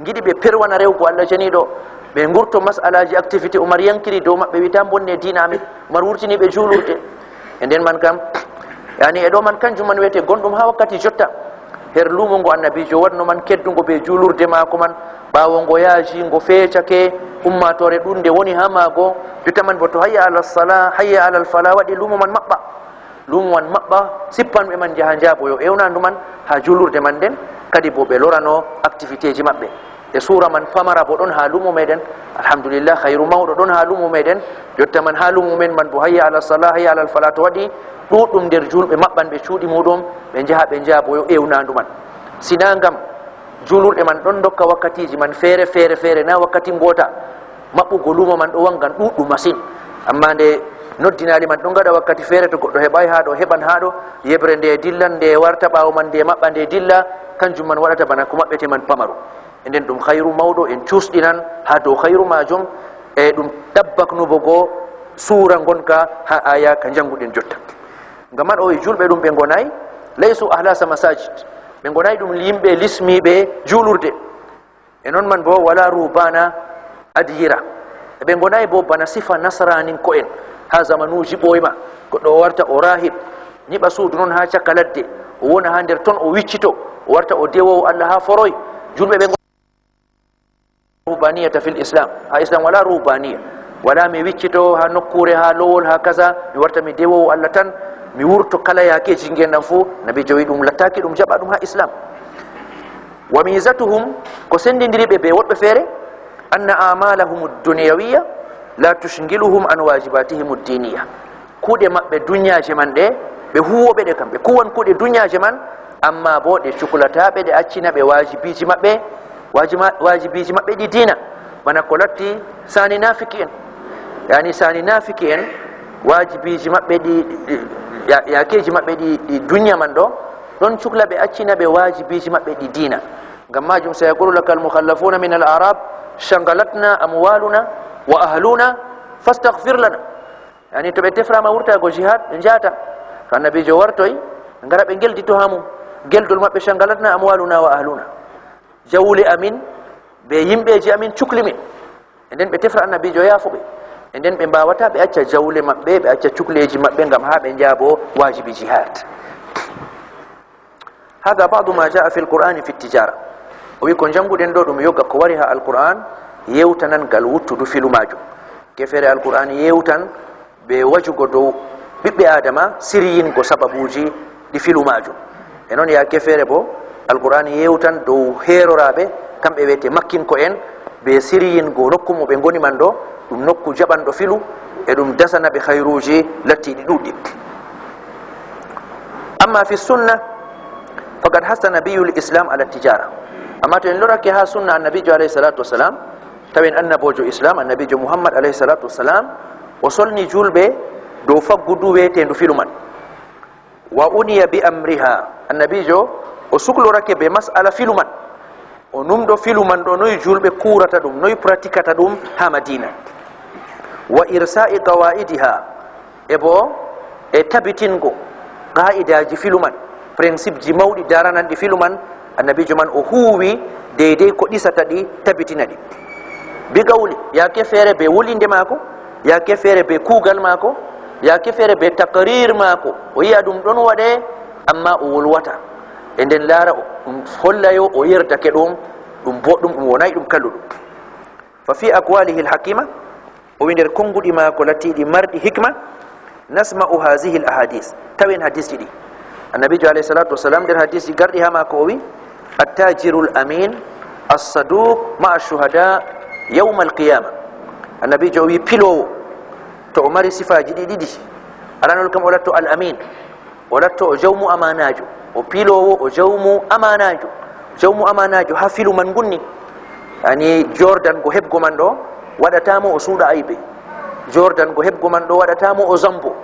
ngiɗi ɓe perwana rewgo Allah ceniiɗo, ɓe ngurto mas'alaji activité Umar yankiri dow maɓɓe, wi'ata mbonne diina amin. Umar wurtini ɓe juulurde. E nden man kam, yani e ɗo man kanjum man wiyete gonɗum haa wakkati jotta. Her luumo ngo annabiijo waɗno man keddungo be juulurde maako man, ɓaawo ngo yaaji, ngo feecake, ummaatoore ɗuuɗnde woni haa maago, jotta man bo to hayya ala sala, hayya ala fala waɗi luumo man maɓɓa. Luumo man maɓɓa, sippanɓe man njaha njaabo yo ewnandu man haa juulurde man nden, kadi bo ɓe lorano activité ji maɓɓe. E suura man pamara bo ɗon haa luumo meɗen, alhamdulillah, khayru mawɗo ɗon haa luumo meɗen, jotta man haa luumo men man bo hayya ala sala, hayya ala fala to waɗi, ɗuuɗɗum nder juulɓe maɓɓan ɓe cuuɗi muɗum, ɓe njaha ɓe njaabo yo ewnandu man. Sina ngam juulurɗe man ɗon ndokka wakkatiiji man feere, feere, feere, na wakkati ngoota. Maɓɓugo luumo man ɗo wangan ɗuuɗɗum masin. Amma nde noddinaali man ɗon ngaɗa wakkati feere, to goɗɗo heɓaay haa ɗo, heɓan haa ɗo, yeɓre nde dillan, nde warta ɓaawo man, nde maɓɓa, nde dilla, kanjum man waɗata bana ko maɓɓete man pamaru. E nden ɗum khayru mawɗo, en cuusɗinan haa dow khayru maajum, e ɗum ɗabbaknubo go suura ngonka haa aya ka njannguɗen jotta. Ngam man o e juulɓe ɗum ɓe ngonaay, laysu ahlasa masajid. Ɓe ngonaay ɗum yimɓe lismiiɓe juulurde. E non man bo wala ruhbana adyira. E ɓe ngonaay bo bana sifa nasaraninko'en haa zamanuuji ɓooyma. Goɗɗo o warta o rahib, nyiɓa suudu non haa caka ladde, o wona haa nder ton, o wiccito, o warta o dewoowo Allah haa foroy. Juulɓe ɓe ruhbaniyata fil islam. Haa islam wala ruhbaniya. Wala mi wiccito haa nokkuure, haa lowol, haa kaza, mi warta mi dewoowo Allah tan, mi wurto kala yaakeeji ngenndam fuu. Nabiijo wi ɗum lattaaki, ɗum jaɓa ɗum haa islam. Wa mizatuhum, ko senndindiri ɓe be woɗɓe feere, anna amalahum dunyawiya la tushgiluhum an wajibatihim diniya. Kuuɗe maɓɓe dunyaaje man ɗe, ɓe huuwooɓe ɗe kam, ɓe kuuwan kuuɗe dunyaaje man, amma bo ɗe cukulataa ɓe, ɗe accina ɓe waajibiiji maɓɓe, waajima-, waajibiiji maɓɓe ɗi diina. Bana ko latti saani naafiki en. Yani saani naafiki en, waajibiiji maɓɓe ɗi, ɗi, ya-, yaakeeji maɓɓe ɗi, ɗi dunya man ɗo, ɗon cukla ɓe accina ɓe waajibiiji maɓɓe ɗi diina. Ngam maajum, sayaqulu laka almukhallafuna min al-arab, shagalatna amwaluna wa ahluna, fastaghfir lana. Yani to ɓe teframa wurtago jihad, ɓe njaata. To annabiijo wartoy, ɓe ngara ɓe ngeldito haa mum. Geldol maɓɓe, shagalatna amwaluna wa ahluna. Jawle amin, be yimɓeeji amin cukli min. E nden ɓe tefra annabiijo yaafo ɓe. E nden ɓe mbaawataa ɓe acca jawle maɓɓe, ɓe acca cukleeji maɓɓe ngam haa ɓe njaabo waajibi jihad. Hada ba'du ma ja'a fil Qur'ani fit tijara. O wi ko njannguɗen ɗo ɗum yoga ko wari haa Alqur'an, yewtanan ngal wuttudu filu maajum. Kefere Alqur'an yewtan be wajugo dow ɓiɓɓe Aadama siriyingo sababuuji ɗi filu maajum. E non yake feere bo, Alqur'an yewtan dow heeroraaɓe, kamɓe wiyete makkinko'en, ɓe siriyingo nokku mo ɓe ngoni man ɗo, ɗum nokku jaɓanɗo filu, e ɗum dasana ɓe hayruuji lattiiɗi ɗuuɗɗi. Amma fi sunna, faqad hasa nabiyul islam ala tijara. Amma to en lorake ha sunna annabijo alayhi salatu wassalam, tawen annabojo islam, annabijo Muhammad alayhi salatu wassalam, o solni julɓe dow faggudu weetendu filu man. Wa uniya bi amriha, annabijo o suklorake be mas'ala filu man. O numɗo filu man ɗo noy julɓe kuurata ɗum, noy pratikata ɗum ha Madina. Wa irsa'i qawaidiha, e bo e tabitingo qa'idaji filu man, principeji mawɗi darananɗi filu man, annabijo man o huuwi deydey ko ɗisata ɗi, tabitina ɗi. Bi qawli, yaake feere be wolinde maako, yaake feere be kuugal maako, yaake feere be taqrir maako. O yi'a ɗum ɗon waɗe, amma o wolwata. E nden laara o, ɗum hollayo o yerdake ɗum, ɗum boɗɗum, ɗum wonay ɗum kalluɗum. Fa fi aqwalihi alhakima, o wi nder konguɗi maako lattiiɗi marɗi hikma, nasma'u hazihi alahadis, tawen hadisji ɗi. Annabijo alayhi salatu wassalam nder hadisji garɗi ha maako o wi, attajiru alamin assaduq ma'a shuhada yawma alqiyama. Annabijo o wi pilowo to o mari sifaji ɗiɗi ɗiɗi, aranol kam o latto alamin, o latto o jawmu amanajo, o pilowo o jawmu amanajo. Jawmu amanajo ha filu man ngunni, yani jordango heɓgo man ɗo waɗata mo o suuɗa aybe, jordango heɓgo man ɗo waɗata mo o zambo,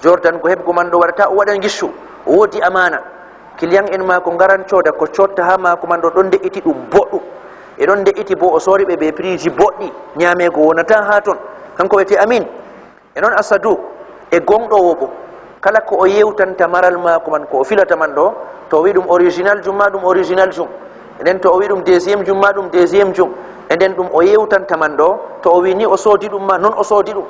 jordango heɓgo man ɗo waɗata o waɗa gishu, o wodi amana. Client en maako ngaran cooda ko cotta ha maako man ɗo ɗon de'iti ɗum boɗɗum, e ɗon de'iti bo o sori ɓe be priji boɗɗi, nyamego wonata ha ton. Kanko wiyete amin. E noon asadu e gonɗowo bo, kala ko o yewtanta maral maako man, ko o filata man ɗo, to o wi ɗum original jum ma ɗum original jum, e nden to o wi ɗum deuxième jum ma ɗum deuxième jum, e nden ɗum o yewtanta man ɗo, to o wi ni o soodi ɗum ma noon o soodi ɗum,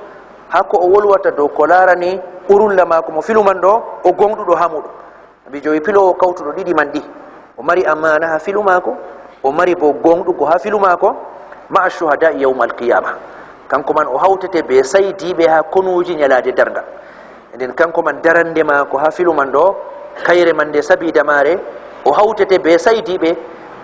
ha ko o wolwata dow ko laarani urulla maako mo filu man ɗo, o gonɗuɗo ha muɗum. Annabiijo wi, piloowo kawtuɗo ɗiɗi man ɗi, o mari amaana haa filu maako, o mari bo gooŋɗugo haa filu maako, ma'a shuhadaa'i yawmal qiyaama. Kanko man o hawtete bee saydiiɓe haa konuuji nyalaade darngal. Nden kanko man darande maako haa filu man ɗo, kayre man nde sabiida maare, o hawtete bee saydiiɓe,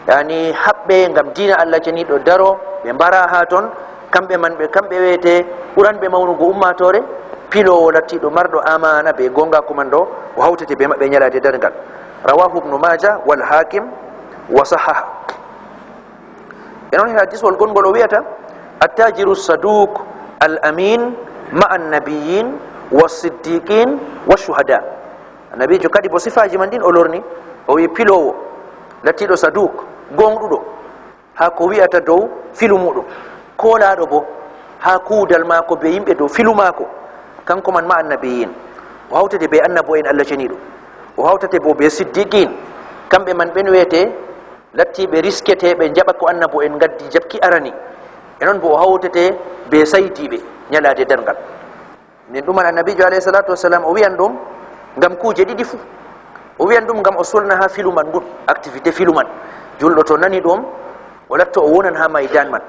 yaani haɓɓe ngam diina Allah ceniiɗo daro, ɓe mbara haa ton, kamɓe man ɓe, kamɓe wiyete ɓuranɓe mawnugo ummaatoore, piloowo lattiiɗo marɗo amaana bee gooŋgaaku man ɗo, o hawtete bee maɓɓe nyalaade darngal. Rawahu Ibnu Maaja wal Haakim wa sahhaha. E noon, hadiiswol gongol o wiyata, "Attajiru saduq al amin ma'a nabiyyin wa siddiqin wa shuhada." Annabiijo kadi bo sifaaji man ɗin o lorni, o wi piloowo lattiiɗo saduq, gooŋɗuɗo, haa ko wi'ata dow filu muuɗum, koolaaɗo bo haa kuudal maako bee yimɓe dow filu maako, kanko man ma annabiyin. O hawtete bee annabo'en Allah ceniiɗo, o hawtate bo bee siddiqin, kamɓe man ɓen weete lattiiɓe risketeeɓe njaɓa ko annabo'en ngaddi jaɓki arani. E non bo o hawtete bee saydiiɓe nyalaade darngal. Nden ɗuman annabiijo alayhi salatu wassalam o wi'an ɗum ngam kuuje ɗiɗi fuu. O wi'an ɗum ngam o solna haa filu man ngun, activité filu man. Julɗo to nani ɗum, o latto o wonan haa maydan man.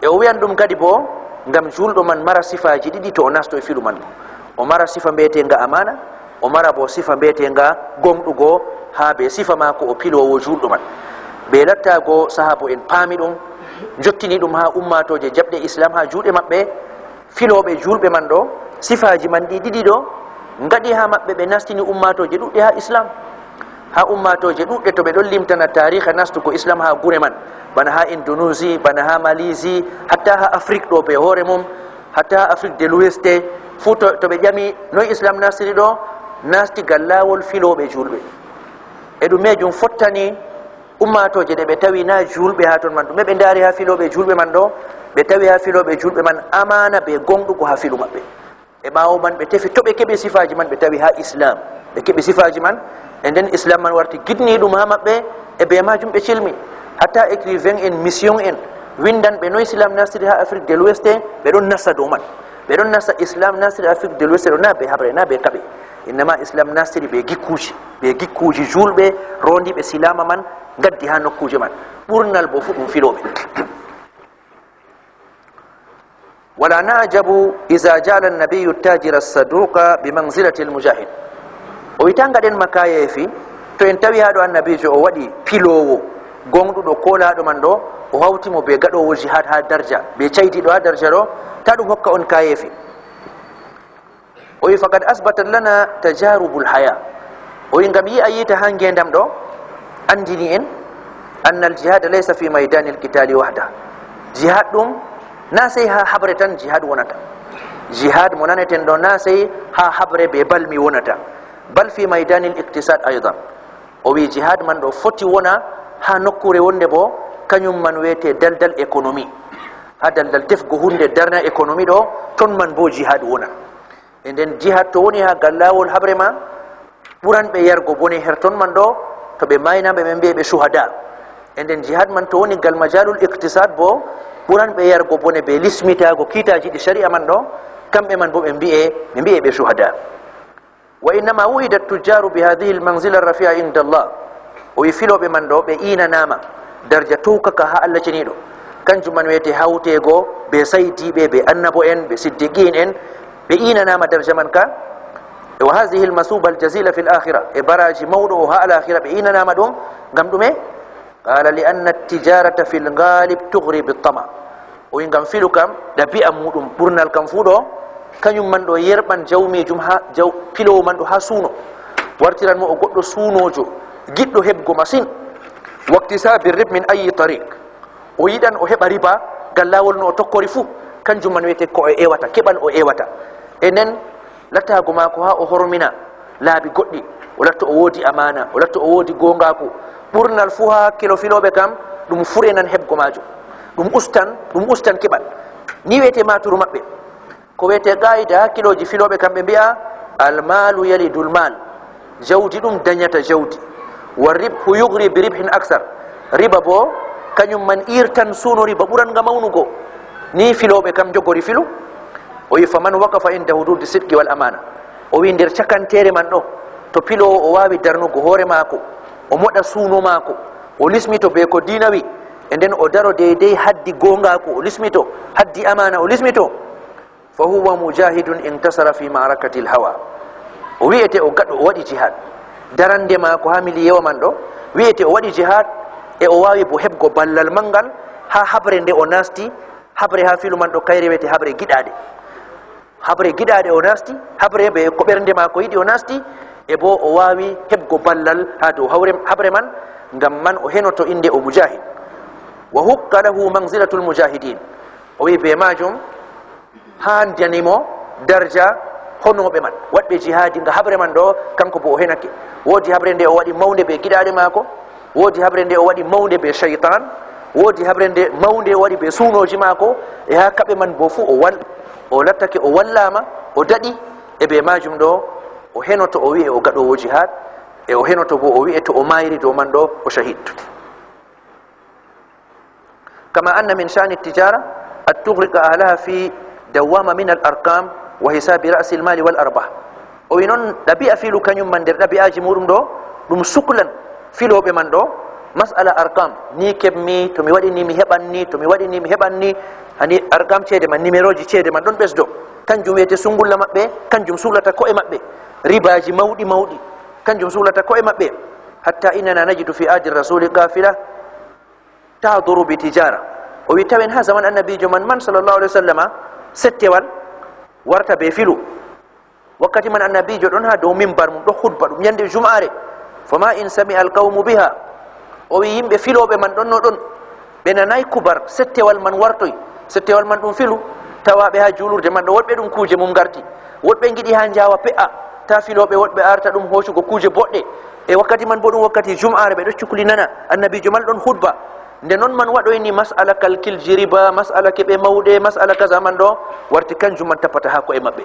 E o wi'an ɗum kadi bo ngam julɗo man mara sifaaji ɗiɗi to o nasto e filu man. O mara sifa mbeeteenga amaana, o mara bo sifa mbeeteenga gooŋɗugo haa bee sifa maako o piloowo julɗo man. Bee lattaago sahaabo'en paami ɗum, njottini ɗum haa ummaatooje jaɓɗe Islam haa juuɗe maɓɓe, filooɓe juulɓe man ɗo, sifaaji man ɗi ɗiɗi ɗo, ngaɗi haa maɓɓe ɓe nastini ummaatooje ɗuɗɗe haa Islam. Haa ummaatooje ɗuɗɗe to ɓe ɗon limtana taariha nastugo Islam haa gure man, bana haa Indonesie, bana haa Malaisie, hatta haa Afrik ɗo bee hoore mum, hatta haa Afrik de l'Ouest, fuu to, to ɓe ƴami noy Islam nastiri ɗo, nasti gal laawol filooɓe juulɓe. E ɗum meejum fottani ummaatooje ɗe ɓe tawi na juulɓe haa ton man, ɗume ɓe ndaari haa filooɓe juulɓe man ɗo? Ɓe tawi haa filooɓe juulɓe man amaana bee gooŋɗugo haa filu maɓɓe. E ɓaawo man ɓe tefi to ɓe keɓi sifaaji man, ɓe tawi haa Islam ɓe keɓi sifaaji man, e nden Islam man warti giɗniiɗum haa maɓɓe, e bee maajum ɓe cilmi. Hatta écrivain en, mission en, winndanɓe no Islam nastiri haa Afrique de l'Ouest, ɓe ɗon nasta dow man. Ɓe ɗon nasta Islam nastiri Afrique de l'Ouest ɗo na bee haɓre, na bee kaɓe. Innama Islam nastiri bee gikkuuji, bee gikkuuji juulɓe, roondiiɓe silaama man, ngaddi haa nokkuuje man. Ɓurnal bo fuu ɗum filooɓe. Wala na'jabu iza ja'ala an-nabiyyu at-tajira as-saduqa bi manzilati al-mujahid. O wi, taa ngaɗen makayeefi to en tawi haa ɗo annabiijo o waɗi piloowo Gonɗuɗo koolaaɗo man ɗo, o hawti mo be gaɗoowo jihad haa darja, be caydiiɗo haa darja ɗo, ta ɗum hokka on kayeefi. O wi, "Faqad asbatat lana tajarubul haya." O wi, "Ngam yi'a yiita haa ngeendam ɗo, anndini en, annal jihada laysa fi maydanil qitali wahda." Jihad ɗum, na sey haa haɓre tan jihad wonata. Jihad mo naneten ɗo, na sey haa haɓre be balmi wonata. Bal fi maydanil iqtisad aydan. O wi, jihad man ɗo foti wona haa nokkuure wonde bo, kañum man wiyete daldal économie. Haa daldal tefgo huunde darna économie ɗo, ton man bo jihad wona. E nden jihad to woni haa gal laawol haɓre ma, ɓuran ɓe yargo bone her ton man ɗo, to ɓe maaynaɓe ɓe mbi'e ɓe shuhada. E nden jihad man to woni gal majalul iqtisad bo, ɓuran ɓe yargo bone be lismitaago kiitaaji ɗi shari'a man ɗo, kamɓe man bo ɓe mbi'e, ɓe mbi'e ɓe shuhada. "Wa innama wu'ida tujjaru bi hadhihi al-manzila rafi'a inda Allah." O wi, filooɓe man ɗo, ɓe iinanaama darja towkaka haa Allah ceniiɗo. Kanjum man wiyete hawteego be saydiiɓe, be annabo'en, be siddiqiin en. Ɓe iinanaama darja man ka. "Wa hadhihi al-masuba al-jazila fil akhirah." E baraaji mawɗo o haa al-akhirah ɓe iinanaama ɗum. Ngam ɗume? Qala, "Li anna tijarata fil ghalib tughri bit tama." O wi, ngam filu kam, ɗabi'a muɗum ɓurnal kam fuu ɗo, kañum man ɗo yerɓan jawmiijum haa jaw-, piloowo man ɗo haa suuno. Wartiran mo o goɗɗo suunoojo, giɗɗo heɓgo masin. Waktisabi rib min ayi tariq. O yiɗan o heɓa riba, gal laawol no o tokkori fuu, kanjum man wiyete ko o ewata, keɓal o ewata. E nden, lattaago maako haa o hormina laabi goɗɗi, o latto o woodi amaana, o latto o woodi goongaaku. Ɓurnal fuu haa hakkilo filooɓe kam, ɗum furenan heɓgo maajo. Ɗum ustan, ɗum ustan keɓal. Ni wiyete maaturu maɓɓe. Ko wiyete qaayida hakkilooji filooɓe kam ɓe mbi'a, "Al malu yalidul mal." Jawdi ɗum dañata jawdi. "Wa ribhu yugri bi ribhin aksar." Riba bo, kañum man irtan suuno riba ɓuran nga mawnugo. Ni filooɓe kam jogori filu. O wi, "Faman waqafa inda hududi sidqi wal amana." O wi, nder cakanteere man ɗo, to piloowo o waawi darnugo hoore maako, o moɗa suuno maako, o lismito be ko diina wi, e nden o daro deydey haddi goongaaku, o lismito, haddi amaana, o lismito. "Fa huwa mujahidun intasara fi ma'rakatil hawa." O wi'ete o gaɗo, o waɗi jihad. Darande maako haa miliyewa man ɗo, wi'ete o waɗi jihad, e o waawi bo heɓgo ballal manngal haa haɓre nde o naasti, haɓre haa filu man ɗo kayre wi'ete haɓre giɗaaɗe. Haɓre giɗaaɗe o naasti, haɓre be ko ɓernde maako yiɗi o naasti, e bo o waawi heɓgo ballal haa dow hawre, haɓre man, ngam man o henoto innde o mujahid. "Wa hukka lahu manzilatul mujahidin." O wi be maajum, haandani mo darja honooɓe man, waɗɓe jihaadi nga haɓre man ɗo, kanko bo o henake. Woodi haɓre nde o waɗi mawnde be giɗaaɗe maako, woodi haɓre nde o waɗi mawnde be shaytan, woodi haɓre nde mawnde o waɗi be suunooji maako, e haa kaɓe man bo fuu o wal-, o lattake o wallaama, o daɗi, e be maajum ɗo, o henoto o wi'e o gaɗoowo jihaad, e o henoto bo o wi'e to o maayri dow man ɗo, o shahid. Kama anna min sha'ni tijara an tughriqa ahlaha fi dawwama min al arqam wa hisabi ra'si al mali wal arbah. O wi noon ɗabi'a filu kañum man nder ɗabi'aji muɗum ɗo, ɗum suklan filooɓe man ɗo, mas'ala arqam, ni keɓmi, to mi waɗi ni mi heɓan ni, to mi waɗi ni mi heɓan ni, hani arqam ceede man, numéroji ceede man ɗon ɓesdo. Kanjum wiyete sungulla maɓɓe, kanjum suklata ko'e maɓɓe. Ribaji mawɗi mawɗi, kanjum suklata ko'e maɓɓe. Hatta innana najidu fi ahdi rasuli qafila tahduru bi tijara. O wi tawen ha zaman annabijo man, man sallallahu alaihi wasallama, settewal warta be filu. Wakkati man annabijo ɗon ha dow mimbar mum, ɗo khutba, ɗum yande jum'are. Fama in sami al qawmu biha. O wi yimɓe filooɓe man ɗon no ɗon, ɓe nanay kubar settewal man wartoy. Settewal man ɗum filu, tawaɓe ha julurde man ɗo, woɗɓe ɗum kuje mum garti. Woɗɓe ngiɗi ha njawa pe'a, ta filooɓe woɗɓe arta ɗum hoocugo kuje boɗɗe. E wakkati man bo ɗum wakkati jum'are, ɓe ɗo cukli nana annabijo man ɗon khutba. Nde non man waɗoyni mas'ala kalkilji riba, mas'ala keɓe mawɗe, mas'ala kaza man ɗo, warti kanjum man tappata ha ko'e maɓɓe.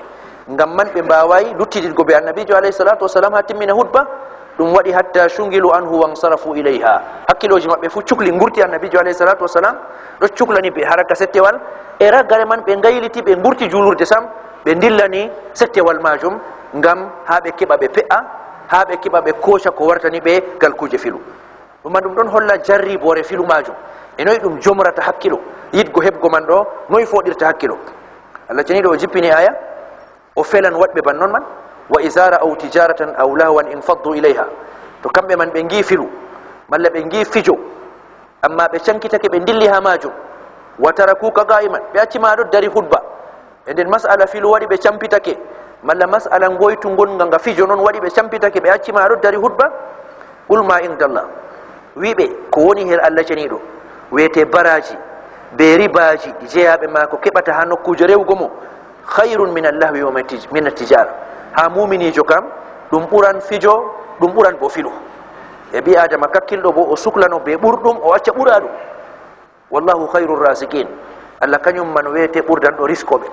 Ngam man ɓe mbaway luttididgo be annabijo alayhi salatu wassalam ha timmina hutba. Ɗum waɗi hatta shungilu anhu wansarafu ilayha. Hakkiloji maɓɓe fu cukli ngurti annabijo alayhi salatu wassalam, ɗo cuklani be haraka settewal. E ragare man ɓe ngayliti ɓe ngurti julurde sam, ɓe ndillani settewal majum, ngam ha ɓe keɓa ɓe pe'a, ha ɓe keɓa ɓe koca ko wartani ɓe gal kuje filu. Ɗum man ɗum ɗon holla jarribore filu majum. E noy ɗum jomrata hakkilo, yidgo heɓgo man ɗo, noy foɗirta hakkilo. Allah ceniɗo o jippini aya, o felan waɗɓe ban non man. "Wa iza ra'aw tijaratan aw lahwan infaddu ilayha." To kamɓe man ɓe ngi filu, malla ɓe ngi fijo, Amma ɓe cankitake, ɓe ndilli haa maajum. Wa tarakuka qa'iman, ɓe acci ma ɗo dari hutba. E nden mas'ala filu waɗi ɓe campitake, malla mas'ala ngoytu ngonga nga fijo non waɗi ɓe campitake, ɓe acci ma ɗo dari hutba. Qul ma indallah, wi ɓe ko woni her Allah ceniiɗo, wiyete baraaji be ribaaji jeyaaɓe maako keɓata haa nokkuuje rewugo mo, khayrun min allahwi wa min tij-, min tijara. Haa muuminiijo kam, ɗum ɓuran fijo, ɗum ɓuran bo filu. E ɓii Aadama kakkilɗo bo, o suklano be ɓurɗum, o acca ɓuraaɗum. Wallahu khayru raziqin. Allah kañum man wiyete ɓurdanɗo riskoɓe.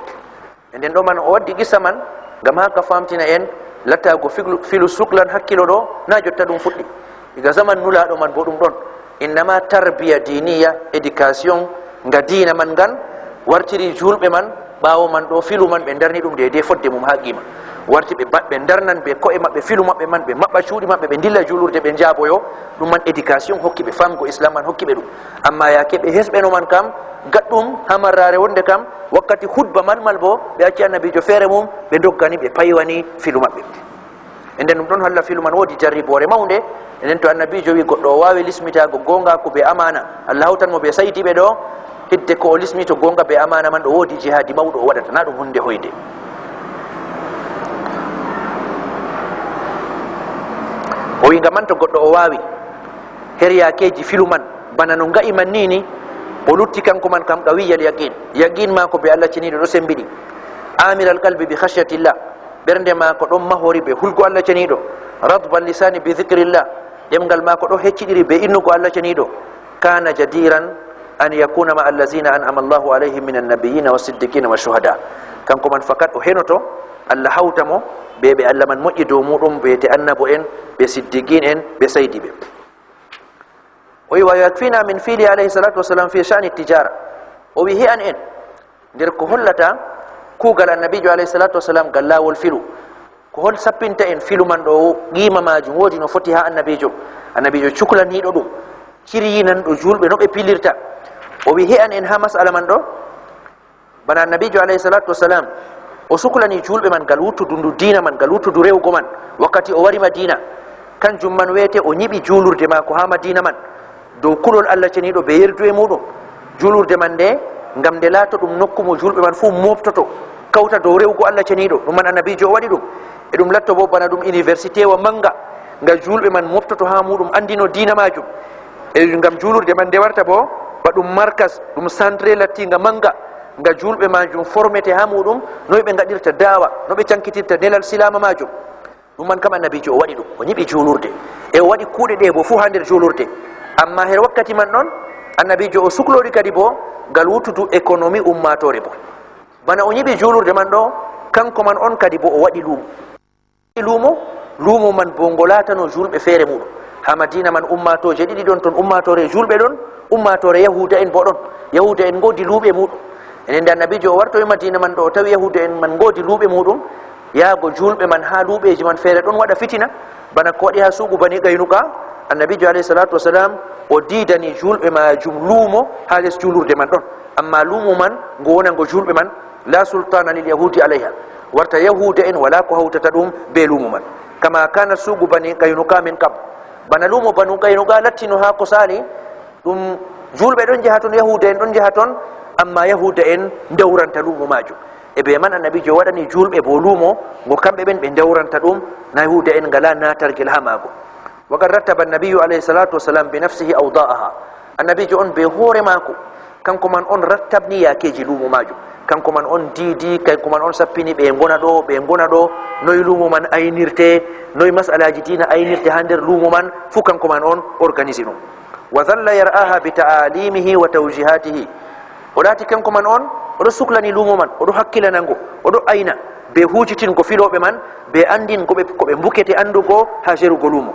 E nden ɗo man o waddi qissa man ngam haa ka famtina en lattaago filu, filu suklan hakkilo ɗo, na jotta ɗum fuɗɗi. Iga zaman nulaaɗo man bo ɗum ɗon. Innama tarbiya diniya, éducation nga diina man ngan wartiri juulɓe man, ɓaawo man ɗo filu man ɓe ndarni ɗum deydey fodde mum haa qiima. Warti ɓe ba-, ɓe ndarnan be ko'e maɓɓe filu maɓɓe man, ɓe maɓɓa cuuɗi maɓɓe, ɓe ndilla juulurde, ɓe njaaboyo. Ɗum man éducation hokki ɓe, famgo Islam man hokki ɓe ɗum. Amma yaake ɓe hesɓeno man kam, gaɗɗum haa marraare wonde kam, wakkati hutba man mal bo, ɓe acci annabiijo feere mum, ɓe ndoggani, ɓe paywani filu maɓɓe. E nden ɗum ɗon holla filu man woodi jarriboore mawnde. E nden to annabiijo wi goɗɗo o waawi lismitaago goongaaku be amaana, Allah hawtan mo be saydiiɓe ɗo, hidde ko o lismito goonga be amaana man, ɗo woodi jihaadi mawɗo o waɗata, na ɗum huunde hoyde. O wi ngam man to goɗɗo o waawi her yaakeeji filu man, bana no nga'i man ni ni, o lutti kanko man kam qawiyal yaqin. Yaqin maako be Allah ceniiɗo ɗo sembiɗi. Amiral qalbi bi khashyatillah. Ɓernde maako ɗon mahori be hulgo Allah ceniiɗo. Radba lisani bi dhikrillah. Ɗemngal maako ɗo hecciɗiri be innugo Allah ceniiɗo. Kana jadiran an yakuna ma allazina an'ama Allahu alayhim minan nabiyyina was siddiqina wash shuhada. Kanko man fakat o henoto Allah hawta mo be ɓe Allah man moƴƴi dow muɗum, be te annabo en, be siddiqin en, be saydi ɓe. O wi, "Wa yakfina min fi'li alayhi salatu wasalam fi sha'ni tijara." O wi, "He'an en nder ko hollata kuugal annabiijo alayhi salatu wasalam ngal laawol filu. Ko hol sappinta en filu man ɗo, qiima maajum woodi no foti haa annabiijo? Annabiijo cuklaniiɗo ɗum, ciryinanɗo juulɓe no ɓe pilirta." O wi, "He'an en haa mas'ala man ɗo." Bana annabiijo alayhi salatu wasalam, o suklani juulɓe man ngal wuttudu ndu diina man, ngal wuttudu rewugo man, wakkati o wari Madina. Kanjum man wiyete o nyiɓi juulurde maako haa Madina man, dow kulol Allah ceniiɗo be yerdu e muɗum. Juulurde man nde, ngam nde laato ɗum nokku mo juulɓe man fuu mooɓtoto, kawta dow rewugo Allah ceniiɗo. Ɗum man annabiijo o waɗi ɗum. E ɗum latto bo bana ɗum université wa manga, nga juulɓe man mooɓtoto haa muɗum, anndino diina maajum. E ngam juulurde man nde warta bo ba ɗum markas, ɗum centre lattinga manga, nga juulɓe maajum formete haa muɗum, noy ɓe ngaɗirta daawa, no ɓe cankitirta nelal silaama maajum. Ɗum man kam annabiijo o waɗi ɗum, o nyiɓi juulurde. E o waɗi kuuɗe ɗe bo fuu haa nder juulurde. Amma her wakkati man ɗon, annabiijo o suklori kadi bo ngal wuttudu économie ummaatoore bo. Bana o nyiɓi juulurde man ɗo, kanko man on kadi bo o waɗi luumo. Luumo, luumo man bo ngo laatano juulɓe feere muɗum. Haa Madina man ummaatooje ɗiɗi ɗon ton, ummaatoore juulɓe ɗon, ummaatoore Yahuuda en bo ɗon. Yahuuda en ngoodi luuɓe muɗum. Enen nde annabiijo o wartoyi Madina man ɗo, o tawi Yahuuda en man ngoodi luuɓe muɗum, yaago juulɓe man haa luuɓeeji man feere ɗon waɗa fitina, bana ko waɗi haa suugu Bani Qaynuqa. Annabiijo alayhi salatu wasalam o diidani juulɓe maajum luumo haa les juulurde man ɗon. Amma luumo man ngo wona ngo juulɓe man, la sultana lil yahudi alayha. Warta Yahuuda en walaa ko hawtata ɗum be luumo man. Kama kana suugu Bani Qaynuqa min qabl. Bana luumo Banu Qaynuqa lattino haa ko saali, ɗum juulɓe ɗon njaha ton, Yahuuda en ɗon njaha ton, amma Yahuuda en ndawranta luumo maajum. E be man annabiijo waɗani juulɓe bo luumo ngo kamɓe ɓen ɓe ndawranta ɗum, na Yahuuda en ngalaa naatargel haa maago. Wa qad rattaba annabiyyu alayhi salatu wasalam bi nafsihi awda'aha. Annabiijo on be hoore maako, kanko man on rattabni yaakeeji luumo maajum. Kanko man on diidi, kanko man on sappini ɓe ngona ɗo, ɓe ngona ɗo, noy luumo man aynirte, noy mas'alaaji diina aynirte haa nder luumo man, fuu kanko man on organisi ɗum. Wa dhalla yar'aha bi ta'alimihi wa tawjihatihi. O laati kanko man on, o ɗo suklani luumo man, o ɗo hakkilana ngo, o ɗo ayna be huujitingo filooɓe man, be anndingo ɓe ko ɓe mbukete anndugo haa jerugo luumo.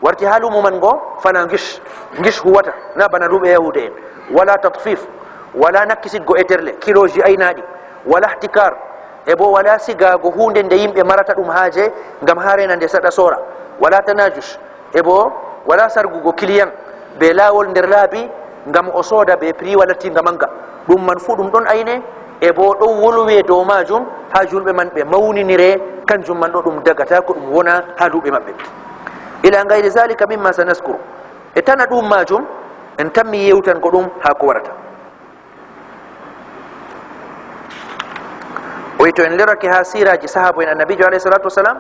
Warti haa luumo man ngo, fala ngish, ngish huwata, na bana luuɓe Yahuuda en. Wala tatfif, wala nakkisitgo eterle, kilooji aynaaɗi, wala ihtikar, e bo wala sigaago huunde nde yimɓe marata ɗum haaje ngam haa reena nde saɗa soora, wala tanajush, e bo wala sargugo kiliyan be laawol nder laabi ngam o sooda be prix wala tinga manga. Ɗum man fuu ɗum ɗon ayne, e bo ɗon wolwe dow maajum haa juulɓe man ɓe mawninire, kanjum man ɗo ɗum dagata ko ɗum wona haa luuɓe maɓɓe. Ila gayri zalika mimma sanaskuru. E tana ɗum maajum, En tammi yewtan ko ɗum haa ko warata. O wi to en lorake haa siiraaji sahaabu en Annabiijo alayhi salaatu wasalaam,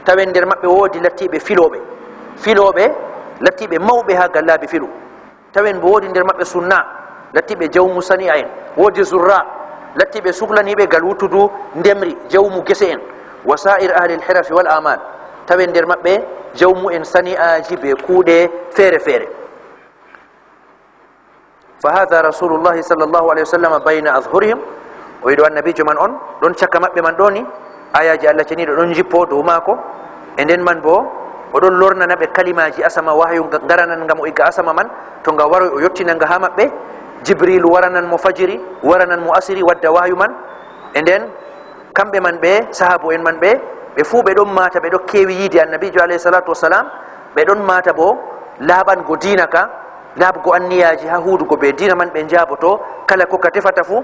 tawen nder maɓɓe woodi lattiiɓe filooɓe, filooɓe lattiiɓe mawɓe haa gal laabi filu. Tawen bo woodi nder maɓɓe sunna, lattiiɓe jawmu sani'a en, woodi zurra, lattiiɓe suklaniiɓe gal wuttudu ndemri, jawmu gese en, wa sa'ir ahli al-hirafi wal a'mal. Tawen nder maɓɓe jawmu en sani'aaji be kuuɗe feere feere. Fa hadha Rasulullahi sallallahu alayhi wa sallam bayna adhhurihim. O wi ɗo Annabiijo man on ɗon caka maɓɓe man ɗo ni, ayaaji Allah ceniiɗo ɗon njippo dow maako. E nden man bo, o ɗon lornana ɓe kalimaaji asama, wahayu nga-, ngaranan nga mo iga asama man, to nga waroy o yottina nga haa maɓɓe. Jibriilu waranan mo fajiri, waranan mo asiri, wadda wahayu man. E nden kamɓe man ɓe, sahaabu en man ɓe, ɓe fuu ɓe ɗon maata, ɓe ɗon keewi yiide Annabiijo alayhi salaatu wasalaam, ɓe ɗon maata bo laaɓango diina ka, laaɓugo anniyaaji haa huudugo be diina man, ɓe njaaboto kala ko ka tefata fuu.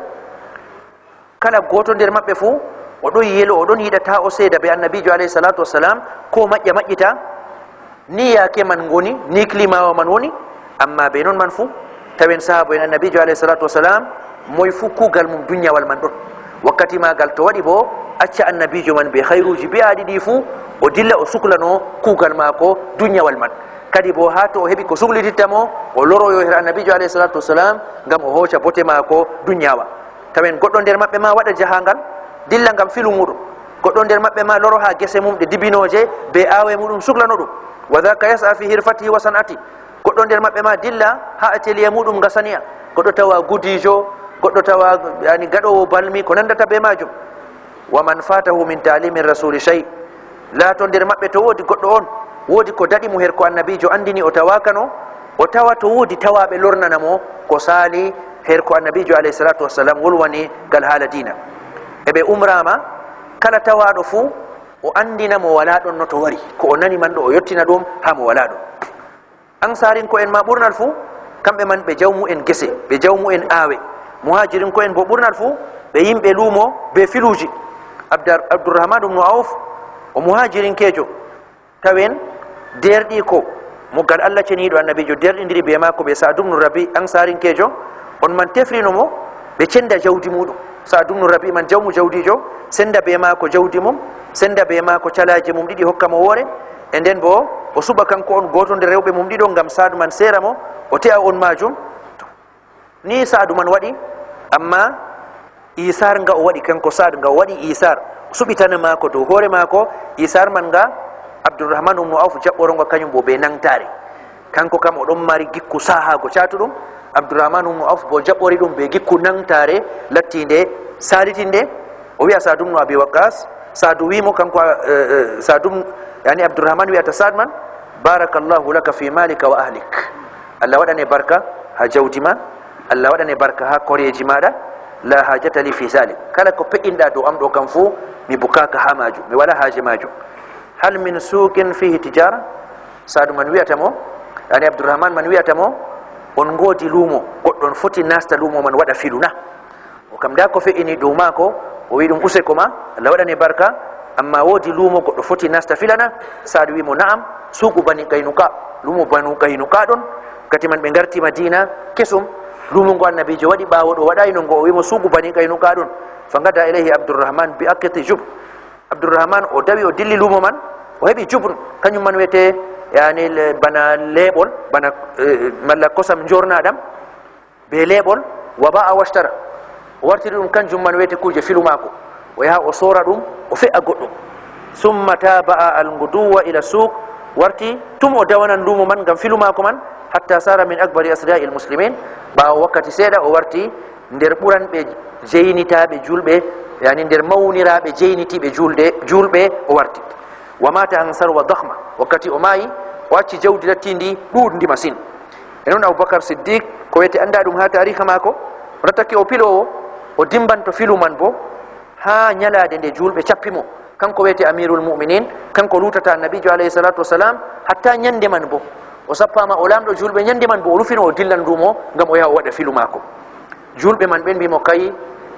Kala gooto nder maɓɓe fuu, o ɗon yelo, o ɗon yiɗa taa o seeda be Annabiijo alayhi salaatu wasalaam, ko maƴƴa maƴƴita. Ni yaake man ngoni, ni klimaawa man woni, amma be non man fuu, tawen sahaabu en Annabiijo alayhi salaatu wasalaam, moy fuu kuugal mum dunyawal man ɗon. Wakkati maagal to waɗi bo, acca Annabiijo man be hayruuji bi'aaɗi ɗi fuu, o dilla o suklano kuugal maako dunyawal man. Kadi bo haa to o heɓi ko suklititta mo, o loroyo her Annabiijo alayhi salaatu wasalaam, ngam o hooca bote maako dunyawa. Tawen goɗɗo nder maɓɓe ma waɗa jahaangal, dilla ngam filu muuɗum. Goɗɗo nder maɓɓe ma loro haa gese mum ɗe dibinooje be aawe muuɗum suklano ɗum. Wa dhaka yas'a fi hirfatihi wa san'ati. Goɗɗo nder maɓɓe ma dilla haa atelier muuɗum nga sani'a. Goɗɗo tawa gudiijo, goɗɗo tawa, yani, gaɗoowo balmi, ko nandata be maajum. Wa man fatahu min ta'limi rasuli shay. Laato nder maɓɓe to woodi goɗɗo on, woodi ko daɗi mo her ko Annabiijo anndini o tawaakano, o tawa to woodi tawaaɓe lornana mo ko saali her ko Annabiijo alayhi salaatu wasalaam wolwani ngal haala diina. E ɓe umraama, kala tawaaɗo fuu o anndina mo walaa ɗon no to wari, ko o nani man ɗo o yottina ɗum haa mo walaa ɗon. Ansaarinko'en ma ɓurnal fuu, kamɓe man ɓe jawmu'en gese, ɓe jawmu'en aawe. Muhaajirinko'en bo ɓurnal fuu, ɓe yimɓe luumo be filuuji. Abdar-, Abdurrahman ibnu Awf o muhaajirinkeejo. Tawen deerɗiiko mo gal Allah ceniiɗo Annabiijo deerɗindiri be maako be Sa'd ibnu Rabi, Ansaarinkeejo, on man tefrino mo ɓe cenda jawdi muuɗum. Sa'd ibnu Rabi man jawmu jawdiijo, senda be maako jawdi mum, senda be maako calaaje mum ɗiɗi hokka mo woore, e nden bo o suɓa kanko on gooto nder rewɓe mum ɗiɗo ngam Sa'd man seera mo, o te'a on maajum. Ni Sa'du man waɗi, amma isaar nga o waɗi, kanko Sa'd nga o waɗi isaar, suɓitana maako dow hoore maako, isaar man nga Abdurrahman ibnu Awf jaɓɓoro nga kanyum bo be nangtaare. Kanko kam o ɗon mari gikku saahaago caatuɗum, Abdurrahman ibnu Awf bo jaɓɓori ɗum be gikku nangtaare lattiinde saalitinde. O wi'a Sa'd ibnu Abi Waqqas, Sa'du wi mo kanko, eh, eh, Sa'd ibn-, yani Abdurrahman wi'ata Sa'd man, "Barakallahu laka fi malika wa ahlik." Allah waɗane barka ha jawdi ma, Allah waɗane barka ha koreeji maɗa, "La hajata li fi zalik." Kala ko peƴƴinɗa dow am ɗo kam fu, mi bukaaka ha maajum, mi wala haaje maajum. "Hal min suqin fihi tijara?" Sa'd man wi'ata mo, yani Abdurrahman man wi'ata mo, "On ngoodi luumo, goɗɗo on foti nasta luumo man waɗa filu na?" O kam nda ko fe'ini dow maako, o wi ɗum useko ma, Allah waɗane barka, amma woodi luumo goɗɗo foti nasta filana? Sa'd wi mo, "Na'am, suuqu Bani Qaynuqa." Luumo Banu Qaynuqa ɗon, kati man ɓe ngarti Madina kesum. Luumo ngo Annabiijo waɗi ɓaawo ɗo waɗayi no ngo, o wi mo, "Suuqu Bani Qaynuqa ɗon." Fa ngada ilayhi Abdurrahman bi aqti jubn. Abdurrahman o dawi, o dilli luumo man, o heɓi jubn, kañum man wiyete, yani, le-, bana leeɓol, bana, eh, malla kosam njornaɗam. Be leeɓol, wa ba'a washtara. O wartiri ɗum kanjum man wiyete kuuje filu maako. O yaha o soora ɗum, o fe'a goɗɗum. Summa taba'a al-ghuduwwa ila suq, warti tum o dawanan luumo man ngam filu maako man, hatta sara min akbari asriya'il muslimin. Ɓaawo wakkati seeɗa o warti nder ɓuranɓe jeynitaaɓe julɓe, yani nder mawniraaɓe jeynitiiɓe julde, julɓe o warti. Wa mata an sarwa dakhma, wakkati o maayi, o acci jawdi lattiindi ɗuuɗndi masin. E non Abubakar Siddiq, ko wiyete annda ɗum ha taariha maako, o lattake o piloowo, o dimbanto filu man bo ha nyalaade nde juulɓe cappi mo. Kanko wiyete Amirul Mu'minin, kanko luutata Annabiijo alayhi salatu wassalam, hatta nyande man bo. O sappaama o laamɗo juulɓe, nyande man bo o rufino o dillan luumo ngam o yaha o waɗa filu maako. Juulɓe man ɓen mbi mo, "Kay,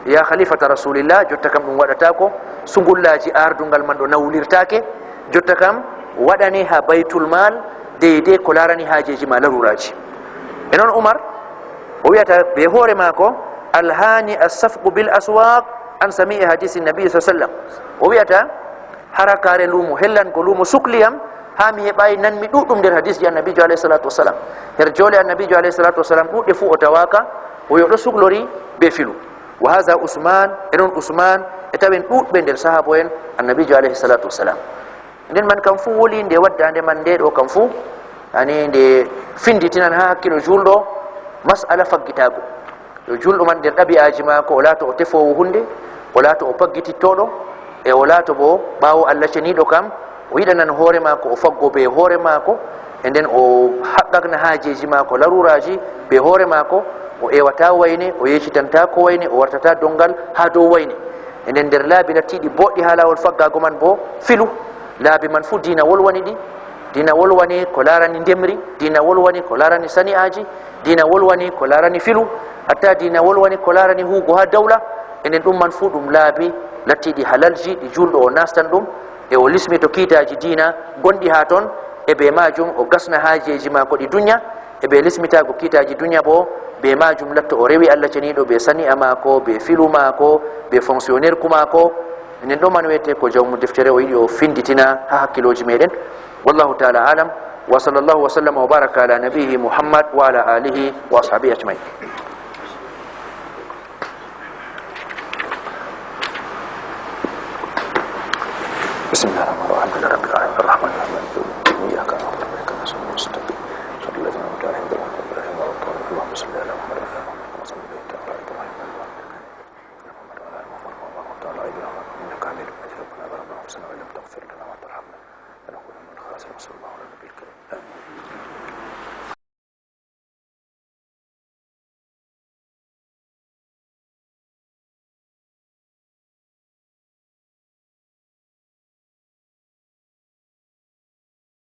ya khalifata Rasulillah, jotta kam ɗum waɗataako, sungullaaji aardungal man ɗo nawlirtaake, jotta kam waɗane ha Baytul Mal deydey ko laarani haajeeji ma laruraaji." E noon Umar, o wiyata be hoore maako, "Alhani assafqu bil aswaq an sami'i hadisi nabi sa sallam." O wiyata, "Harakaare luumo, hellan ko luumo sukliyam, haa mi heɓaay nanmi ɗuuɗɗum nder hadisji annabiijo alayhi salatu wasalam. Her joole annabiijo alayhi salatu wasalam ɗuuɗɗe fuu o tawaaka, o yo ɗo suklori be filu." Wa haza Usman, e noon Usman, e tawen ɗuuɗɓe nder sahaabo en annabiijo alayhi salatu wasalam. Nden man kam fuu woli nde waddaande man nde ɗo kam fuu, ani nde finditinan haa hakkilo juulɗo mas'ala faggitaago. Yo juulɗo man nder ɗabi'aaji maako, o laato o tefoowo huunde, o laato o paggitittooɗo, e o laato bo ɓaawo Allah ceniiɗo kam, o yiɗanan hoore maako, o faggo be hoore maako, e nden o haqqakna haajeeji maako, laruuraaji be hoore maako, o ewataa wayne, o yeecitantaa ko wayne, o wartataa donngal haa dow wayne. E nden nder laabi lattiiɗi booɗɗi haa laawol faggaago man bo, filu. Laabi man fuu diina wolwani ɗi. Diina wolwani ko laarani ndemri, diina wolwani ko laarani sani'aaji, diina wolwani ko laarani filu, hatta diina wolwani ko laarani huugo haa dawla. E nden ɗum man fuu ɗum laabi lattiiɗi halalji ɗi juulɗo o naastan ɗum, e o lismito kiitaaji diina gonɗi haa ton, e bee maajum o gasna haajeeji maako ɗi dunya, e bee lismitaago kiitaaji dunya boo, bee maajum latto o rewi Allah ceniiɗo bee sani'a maako, bee filu maako, bee fonctionnaire ku maako. Enen ɗo man wiyete ko jawmu deftere o yiɗi o finditina haa hakkilooji meɗen. Wallahu ta'ala alam. Wa sallallahu wa sallama wa baraka ala nabiyhi Muhammad wa ala alihi wa ashabihi ajma'in. بسم الله الرحمن الرحيم. الحمد لله رب العالمين. الرحمن الرحيم. مالك يوم الدين. إياك نعبد وإياك نستعين. اهدنا الصراط المستقيم. صراط الذين أنعمت عليهم غير المغضوب عليهم ولا الضالين. اللهم صل على محمد وعلى آل محمد كما صليت على إبراهيم وعلى آل إبراهيم إنك حميد مجيد. ربنا ظلمنا أنفسنا وإن لم تغفر لنا وترحمنا لنكونن من الخاسرين. وصلى الله على النبي الكريم. آمين.